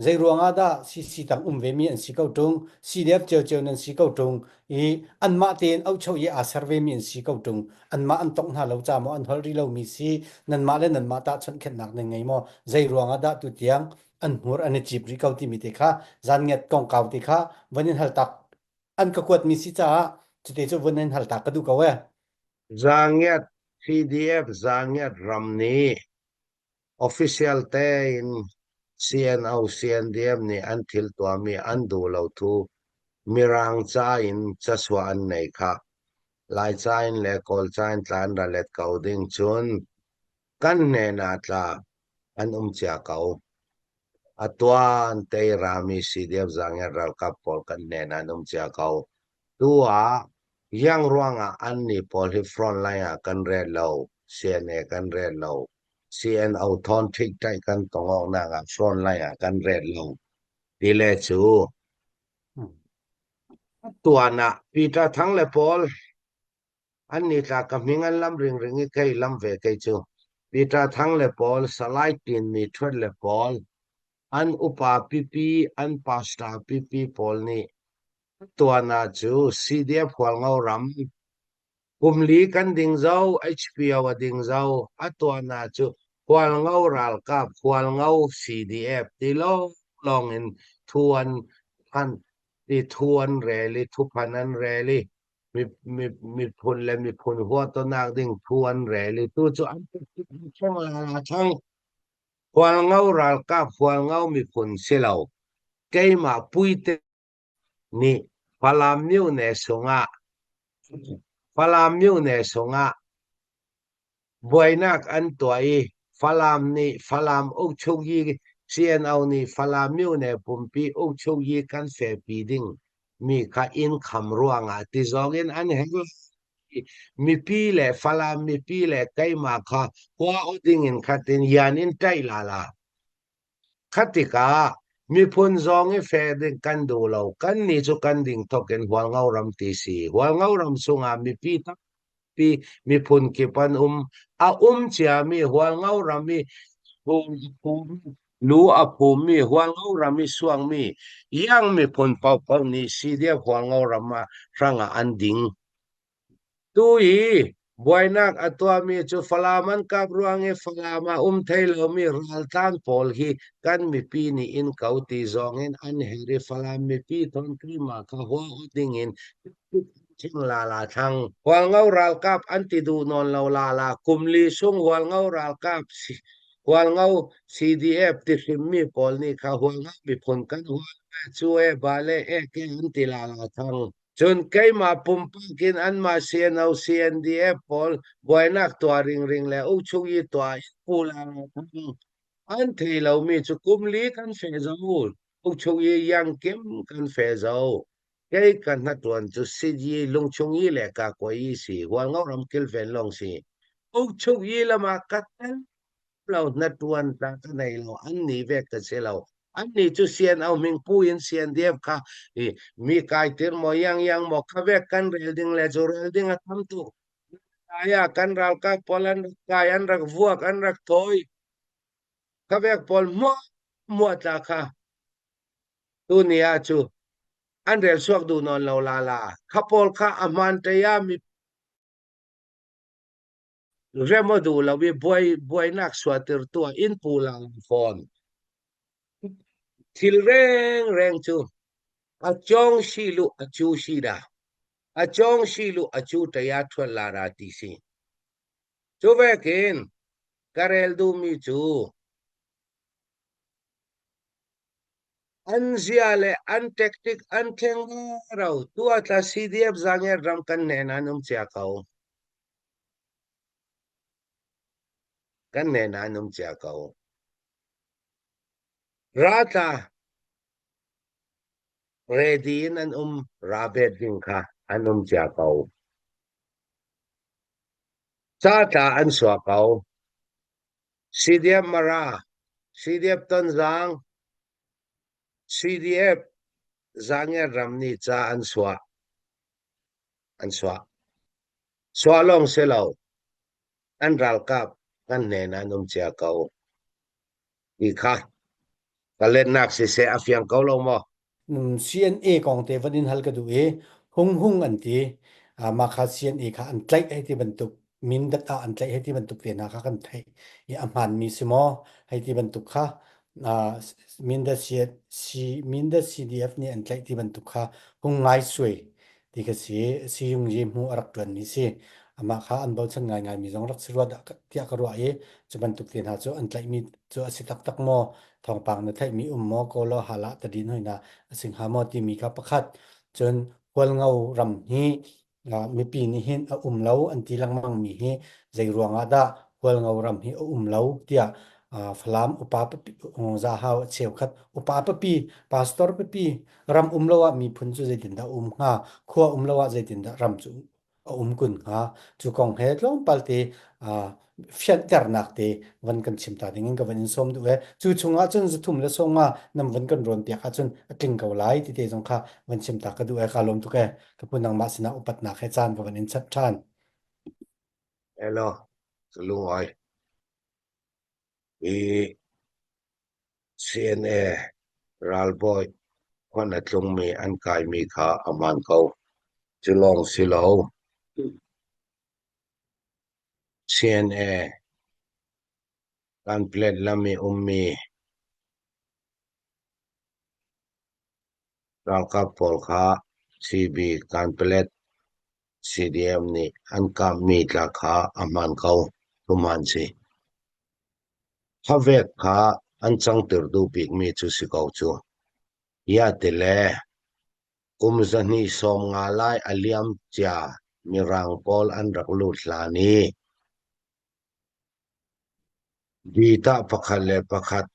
Zei ruangah dah CC tang um ve mi an si ko ṭung, CDF ciocio nan si ko ṭung i anmah tein auhcho i aa ser ve mi an si ko ṭung. Anmah an tongh hna lo ca maw an holh rih lomi si nanmah le nanmah tah chawnhkhenhnak nan ngei maw? Zei ruangah dah tu tiang an hmur an i cip rih ko timi te kha zanngiat kongkau te kha von in hal tak an ka kuatmi si caah cute cu vun in hal tak ka duh ko e. Zangiat CDF Zangiat ram nih official tein CNO CNDF nih an thil tuahmi an duh lo thu Mirang ca in casuah an nei kha Laica in le Kawlca in tla an ra let ko ding cun kan hnen ah tla an um cia ko. A tuan tei rami CDF Zangiat ralkap pawl kan hnen ah an um cia ko. Tu ah Yang ruangah annih pawl hi front line ah kan rel lo, CNA kan rel lo, CNO thawn ṭhikṭaih kan tong awknak ah front line ah kan rel lo ti le cu tuan ah Peter Thang le pawl annih tla ka hming an lam ringring i kei lam ve kei cu Peter Thang le pawl Salai Tin Mi Ṭhuat le pawl an upa pipi an pastor pipi pawl nih Tuan ah cu CDF Hualngo ram. Kum li kan ding zau, HPO a ding zau, a tuahna cu Hualngo ralkap, Hualngo CDF ti lawnglawng in thu an phan i thu an rel i thuphan an rel i miphun le miphun huatonak ding thu an rel i tu cu an theng la la thang. Hualngo ralkap, Hualngo miphun si lo. Keimah Puite nih Falam myone sungah Falam myone sungah buainak an tuah i Falam nih Falam ukchukyi CNO nih Falam myone pumpi ukchukyi kan fehpi ding mi kha inn kham ruangah ti zong in an herh. Mipi le Falam mipi le keimah kha hua o ding in khatin yan in ṭaih la la. Kha tikah miphun zong i fe ding kan duh lo. Kannih cu kan ding thawk in Hualngo ram ti si. Hualngo ram chungah mipi tampi miphun kip an um. A um ciami Hualngo ram i lu a phummi Hualngo ram i suangmi Yang miphun paohpaoh nih CDF Hualngo ram ah hrangah an ding. Tu i buainak a tuahmi cu Falam an kap ruang i Falam ah um thai lomi raltlan pawl hi kan mipi nih in ko ti zong in an herh i Falam mipi thawn keimah kha hua ding in thing lala thlang. Hualngo ralkap an ti duh nawn lo lala. Kum li sung Hualngo ralkap Hualngo CDF ti hrimmi pawl nih kha Hualngo miphun kan hual cu e ba le e ke an ti lala thang. Cun keimah pumpak in anmah CNO CNDF pawl buainak tuah ringring le ukchung i tuah in pu la an thei lomi cu kum li kan fe zo. Ukchung i yang kim kan fe zo. Kei ka hnatuan cu Sidyi lungchung i le ka koi i si Hualngo ram kilven lawng si. Ukchung i lam ah ka tel lo hnatuan ta ka nei lo an ni ve ka si lo. Annih cu CNO hmingpu in CNDF kha i mi kaitir maw yang yang maw kha vek kan rel ding le cu rel ding a tam tuk. Kai ah kan ralkap pawl an rak kai, an rak vuak, an rak thawi. Kha vek pawl muah muah tla kha tuni ah cu an rel suak duh nawn lo la la. Kha pawl kha a hmaan te ah mi rem a duh lo i buai buainak suatirtu ah inn pu lang fawn. Thil rengreng cu a cawng silu a cu si dah. A cawng silu a cu ṭaya ṭhuat la ra ti si. Cu vekin ka rel duhmi cu an zia le an tactic an thleng ro tu atla CDF zanger ram kan hnen an um cia ko. Kan hnen an um cia ko. Ra tla ready in an um ra bet ding kha an um cia ko. Ca tla an suah ko. CDF Mara, CDF Tonzang, CDF Zanger ram nih ca an suah. An suah. Suah lawng si lo. An ralkap kan hnen an um cia ko. Ti kha ka letnak siseh a fiang ko lo maw? CNA kong te van in hal ka duh i hung hung an ti. Mah kha CNA kha an tlaih hei ti bantuk mindat ah an tlaih hei ti bantuk te hna kha kan theih i a hmaanmi si maw hei ti bantuk kha mindat mindat CDF nih an tlaih ti bantuk kha hung ngai suai ti kha si siyung yi hmu a rak ṭuanmi si amah kha an bochan ngaingaimi zong rak si rua dah tiah ka ruah i cu bantuk te hna cu an tlaihmi cu a si taktak maw thawngpang na theihmi um maw kawlaw halah tadin hoi na a si hnga maw timi kha pakhat cun Hualngo ram hi mipi nih hin a um lo an ti lengmang mi hi zei ruangah dah Hualngo ram hi a um lo tiah Falam upa papi Zahau a cheukhat upa papi pastor papi ram um lo ah miphun cu zeitindah um hnga khua um lo ah zeitindah ram cu a um kun hnga cu kong he tlawmpal te fianternak te van kan chim ta ding in ka van in sawm duh e cu chungah cun zathum le sawmnga nam van kan rawn piak ahcun a tling ko lai ti te zong kha van chim ta ka duh e ka lawm tuk e ka pu nangmah sinah upatnak he caan ka van in chap ṭhan. Hello, ka lung I CNA ralbawi khuan a tlungmi an kaimi kha a hmaan ko. Cu lawng si lo. CNA Kanpetlet lam i ummi ralkap pawl kha CB Kanpetlet CDM nih an kahmi tla kha a hmaan ko, thuhmaan si. Khavek kha an cangter duh bikmi cu si ko cu. Ia ti le kum 250 lai a liam cia Mirang pawl an rak lut hlan i Ditah pakhat le pakhat,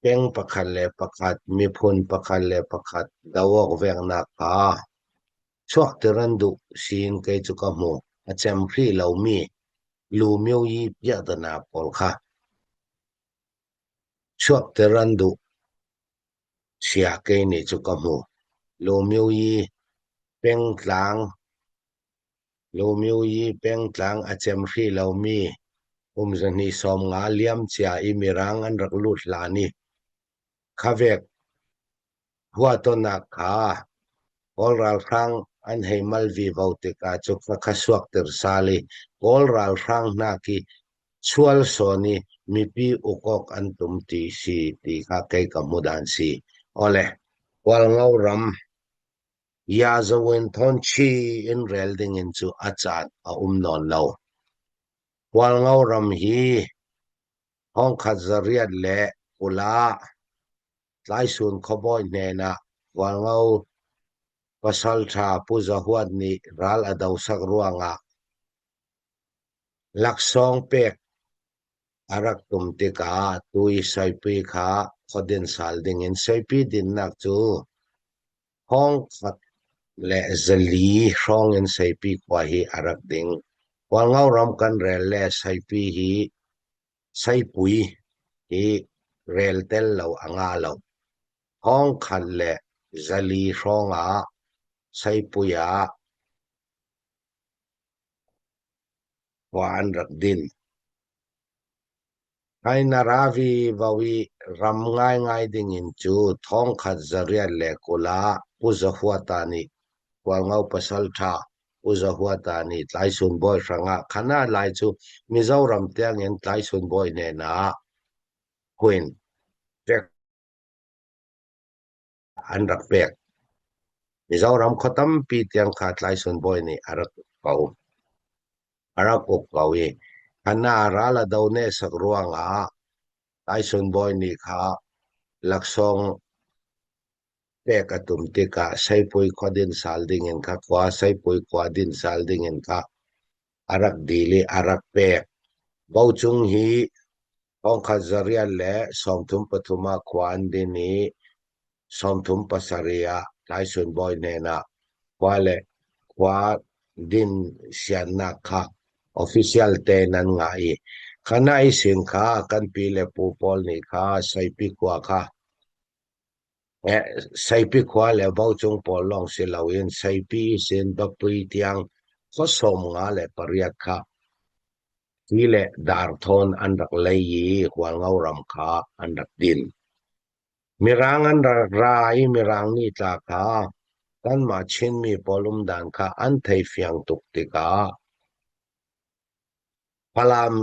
peng pakhat le pakhat, miphun pakhat le pakhat doh awk veknak kha chuakter an duh siin kei cu ka hmu. A cem hrih lomi lumio i piahtana pawl kha chuakter an duh sia kei nih cu ka hmu. Lumio i pengtlang Lumio i pengtlang a cem hrih lomi kum 250 liamcia i Mirang an rak lut hlan i khavek huatonnak kha Kawl ralhrang an hei mal vivo tikah cu kha suakter sal i Kawl ralhrang hna khi sual sawn i mipi uk awk an tum ti si ti kha kei ka hmu dan si. Awle, Hualngo ram Yazawin thawnchi in rel dingin cu a caan a um nawn lo. Hualngo ram hi 1820 ah Tlaisun khuabawi hnenah Hualngo pasalṭha Pu Za Huat nih ral a dosak ruangah laksawng pek a rak tum tikah tui Saipi kha khuadin sal dingin Saipi dinnak cu 1400 hrawng in Saipi khua hi a rak ding. Hualngo ram kan rel le Saipi hi Saipui hi rel tel lo a ngah lo. 1400 hrawng ah Saipui ah khua an rak din. Hainaravi vo i ram ngaingai dingin cu 1820 ah Pu Za Huata nih Hualngo pasalṭha Pu Za Huata nih Tlaisun bawi hrangah Khana lai cu Mizoram tiangin Tlaisun bawi hnenah huin ṭek an rak pek. Mizoram khua tampi tiang kha Tlaisun bawi nih a rak uk ko. A rak uk ko i Khana ral a do nehsak ruangah Tlaisun bawi nih kha laksawng pek a tum tikah Seipui khua din sal dingin kha khua Seipui khua din sal dingin kha a rak dil i a rak pek. Bocung hi 1833 ah khua an din i 37 ah Tlaisun bawi hnenah khua le khua din siannak kha official tein an ngah i khana i sin kha kan pi le pu pawl nih kha Saipi khua kha Saipi khua le Bocung pawl lawng si loin Saipi sin Bapui tiang khua 58 kha ti le darthawn an rak lei i Hualngo ram kha an rak din. Mirang an rak ra i Mirang nih tla kha kanmah Chinmi pawl umdan kha an thei fiang tuk tikah Falam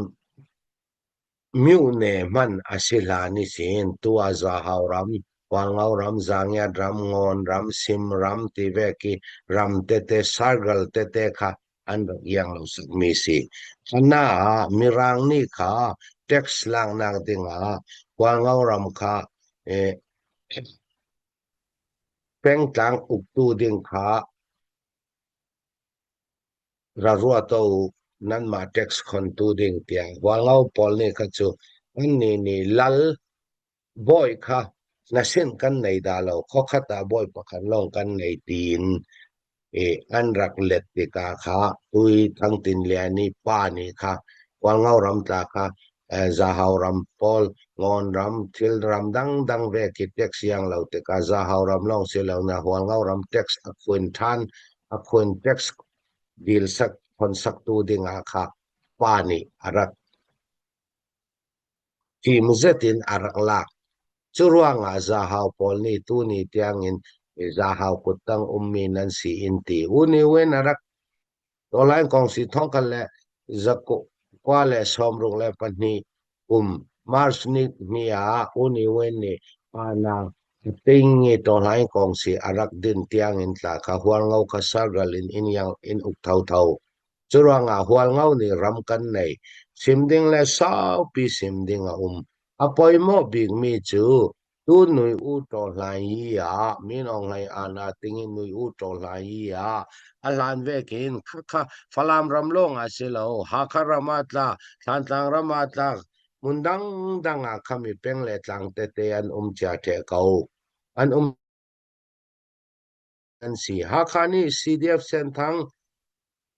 Myone hmanh a si hlan i sin tuah Zahau ram, Hualngo ram, Zangiat ram, Ngawn ram, Sim ram ti ve khi ram tete, sargal tete kha an rak iang lo sakmi si. Hana ah Mirang nih kha tax laknak dingah Hualngo ram kha eh, pengtlang uktu ding kha Ra ruat u, nanmah tax khontu ding tiah Hualngo pawl nih kha cu annih nih lal bawi kha na sin kan nei dah lo, khuakhat ah bawi pakhat lawng kan nei tiin i an rak let tikah kha tui Thang Tin Lian i pa nih kha Hualngo ram tla kha Zahau ram pawl Ngawn ram thil ram dangdang ve khi tax iang lo tikah Zahau ram lawng si lo na Hualngo ram tax a khun ṭhan a khun tax dil sak khon saktu dingah kha pa nih a rak fim zet in a rak lak. Cu ruangah Zahau pawl nih tuni tiangin Zahau kuttang ummi nan si in ti. Uniwen a rak Tawlaing kong si thong kal le 2062 kum March nihnih ah U Ni Win nih Pana Tingi Tawhlaing kongsi a rak din tiangin tla kha Hualngo kha sarral in in uk thotho. Curuangah Hualngo nih ram kan nei. Sim ding le saupi sim ding a um. A poimawh bikmi cu Tu nui u ṭaw hlaing yi ah Min Aung Hlaing aana ting in nui u ṭaw hlaing yi ah a hlan vek in khakha Falam ram lawng ah si lo Hakha ram ah tla Thlantlang ram ah tla hmun dangdang ah khami peng le tlang tete an um cia ṭheh ko an um an si. Hakha nih CDF Senthang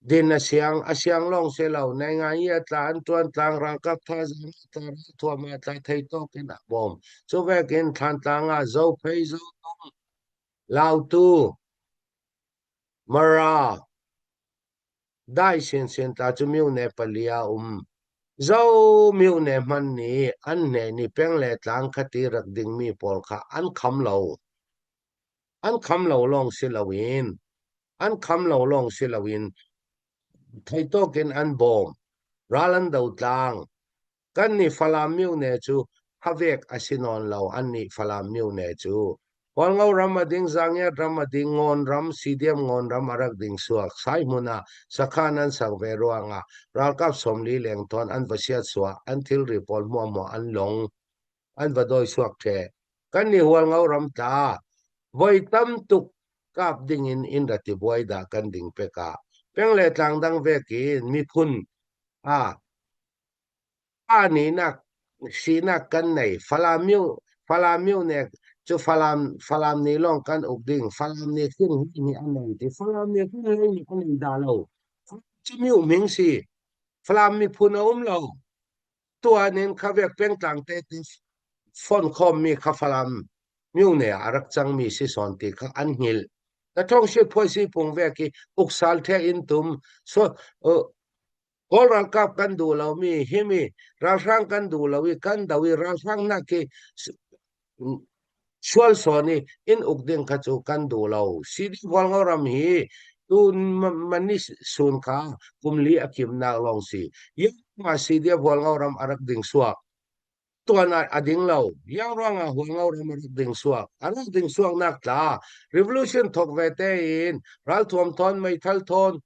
din a siang, a siang lawng si lo, naingai i a tla an ṭuan tlang ralkap thazaang a tla ralthuam a tla thei tawk in a bawm. Cu vekin Thlantlang ah Zophei, Zotung, Lautu, Mara, Dai sinsin tla cu myone pali a um. Zo myone hmanh nih an hne ni peng le tlang khati rak dingmi pawl kha an kham lo. An kham lo lawng si loin an kham lo lawng si loin theitawk in an bawm. Ral an do tlang. Kan nih Falam myone cu havek a si nawn lo an nih Falam myone cu. Hualngo ram a ding, Zangiat ram a ding, Ngawn ram, CDM Ngawn ram a rak ding suak. Sai hmun ah sakhan an sak ve ruangah ralkap 40 leng tawn an va siat suah, an thilri pawl hmuahhmuah an long. An va dawi suak ṭheh. Kan nih Hualngo ram tla voi tam tuk kap ding in in ra ti buai dah kan ding pek ah peng le tlang dang vek in miphun a pa nih nak sinak kan nei Falam myu Falam myu ne cu Falam Falam nih lawng kan uk ding Falam nih khin nih an nei ti Falam nih khin hlei nih an nei dah lo cu myu ming si Falam miphun a um lo Tuan in khavek pengtlang te ti fon khawmmi kha Falam myone ah a rak cangmi si sawn ti kha an hngilh. Na thong si phuai si pung vek i uksal the in tum so Kawl ralkap kan duh lomi himi ralhrang kan duh lo i kan do i ralhrang nak hi Sual sawn i inn uk ding kha cu kan duh lo. CD Hualngo ram hi tu mani sun kha kum li a kimnak lawng si. Yang CD Hualngo ram a rak ding suak. Tuan ah a ding lo. Yang ruangah Hualngo ram a rak ding suak. A rak ding suak nak tla. Revolution thok ve te in ralthuam thawn meithal thawn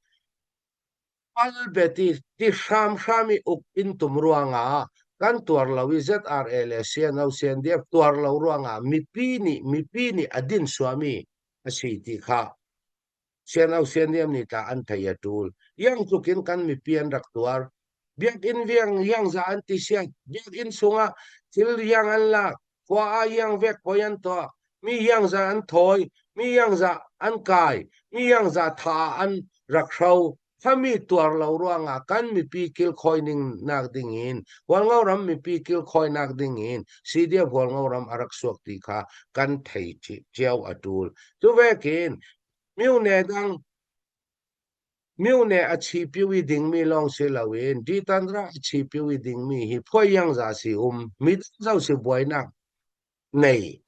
Albet i ti hramhram i uk in tum ruangah kan tuar lo i ZRA le CNO CNDF tuar lo ruangah mipi nih mipi nih a din suami a si ti kha CNO CNDF nih tah an thei a ṭul. Yang tluk in kan mipi an rak tuar. Biakinn viang yang za an ti siat. Biakinn chungah thil yang an lak. Khua ah yang vek poi an tuah. Mi yang za an thawi. Mi yang za an kai. Mi yang za tha an rak hro. Khami tuar lo ruangah kan mipi kilkhawi ning nak ding in Hualngo ram mipi kilkhawi nak ding in CDF Hualngo ram a rak suak ti kha kan thei cio a tul. Tu vekin myone dang myone a chipiu i dingmi lawng si loin ditanra a chipiu i dingmi hi phuai yang za si um mi dang zo si buainak nei.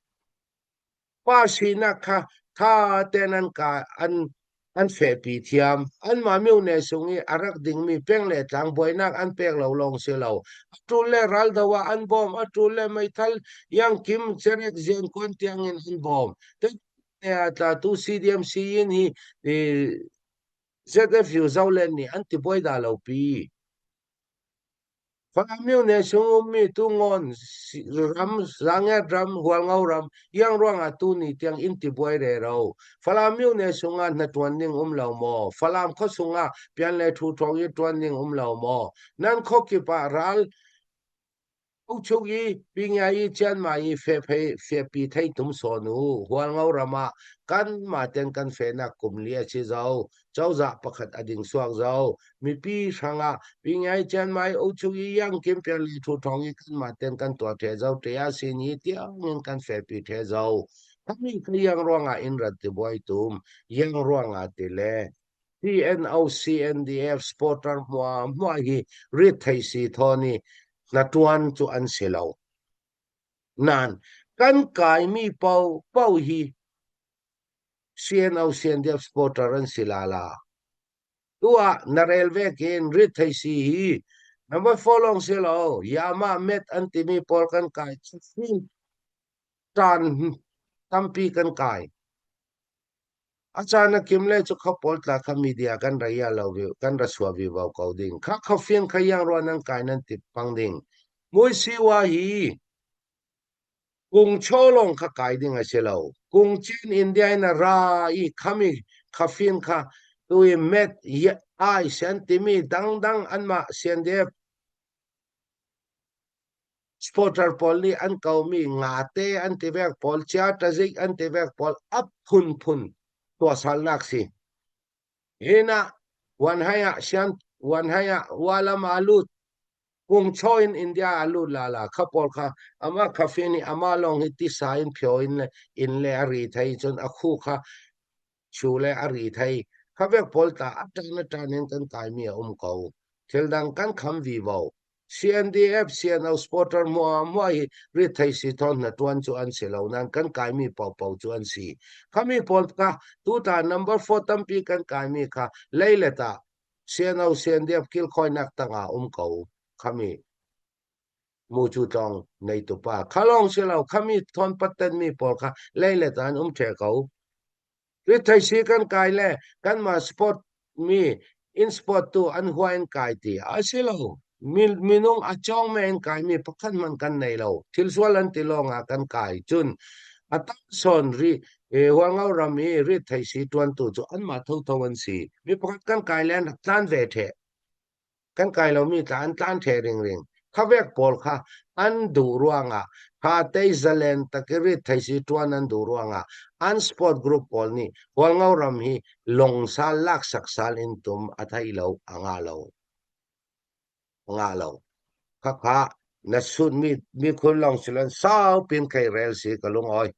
Pa sinak kha tha tein an ka an an fehpi thiam. Anmah myone sung i a rak dingmi peng le tlang buainak an pek lo lawng si lo. A ṭul le raldo ah an bawm, a ṭul le meithal iangkim cerek ziankuan tiangin an bawm. Te tla tu CDM siyin hi ZFU Zoland nih an ti buai dah lo pi. Falam myone chung ummi Tungon ram, Zanget ram, Hualngo ram, iang ruangah tuni tiang in tibuai rero. Falam myone chungah hnaṭuan ning um lo maw? Falam khua chungah pian le ṭhu ṭhawng i ṭuan ning um lo maw? Nan khuakip ah ral Uchuk i Pingia i Chianmai i fepi thei tum sawn u. Hualngo ram ah kanmah ten kan fehnak kum li a si zo. Cozah pakhat a ding suak zo. Mipi hrangah Pingia i Chianmai Uchuk i Yangkim Piali Thu Thawng i kanmah ten kan tuah the zo. Ṭia sin i tiangin kan fepi the zo. Khami ka yang ruangah in rat ti buai tum. Yang ruangah ti le CNO CNDF supporter hmuahhmuah hi rit thei si thawn i hnaṭuan cu an si lo. Nain kan kaimi paohpaoh hi CNO CNDF supporter an si la la. Tu ah na rel ve kin rit thei si hi number 4 lawng si lo Yama met an timi pawl kan kai tan tampi kan kai. A caan a kim le cu kho pawl tla kha media kan ra ia lo vi kan ra sua vi vo ko ding. Kha kho fiang kha yang ruan nan kai nan tip pang ding. Mui siwa hi kung chaw lawng kha kai ding a si lo. Kung chin India in a ra i khami khafin kha tu i met ai sian timi dangdang anmah CNDF Supporter pawl nih an komi ngate an ti vek pawl, chiatazik an ti vek pawl a phunphun tuahsalnak si. Hin ah Wanhai ah sian Wanhai ah Walam ah lut kungchaw in India ah lut la la kha pawl kha ama khafi nih ama lawng hi tisa in phyo in le in le a ri thei cun a khu kha chu le a ri thei kha vek pawl ta a ṭan a ṭan in kan kaimi a um ko. Thil dang kan kham vivo. CNDF, CNO supporter mua mua hi rit thei si thon na tuan cu an si lo nan kan kaimi paopaoh cu an si. Khami pawl kha tuta number 4 tampi kan kaimi kha leilet ah CNO CNDF kilkhawinak tangah um ko khami mu cu tlong nei tupa khalong si lo khami thon patten mi pawl kha leilet ah an um the ko. Rithaisi kan kai le kanmah sport mi in sport tu an hua in kai ti a si lo. Minung a cawng me in kai mi pakhat hmanh kan nei lo. Thil sual an ti lawng ah kan kai. Cun a tam sawn ri Hualngo ram i rithaisi tuantu cu anmah thotho an si. Mi pakhat kan kai le an rak tlan ve theh. Kan kai lomi tla an tlan ṭhe ringring. Khavek pawl kha an duh ruangah kha tei zalen takirit theisi ṭuan an duh ruangah an sport group pawl nih Hualngo ram hi longsal laksak sal in tum a thei lo a ngah lo. Ngah lo. Khakha na sut mi mi khun long silan sau pin khei rel si ka lung oi.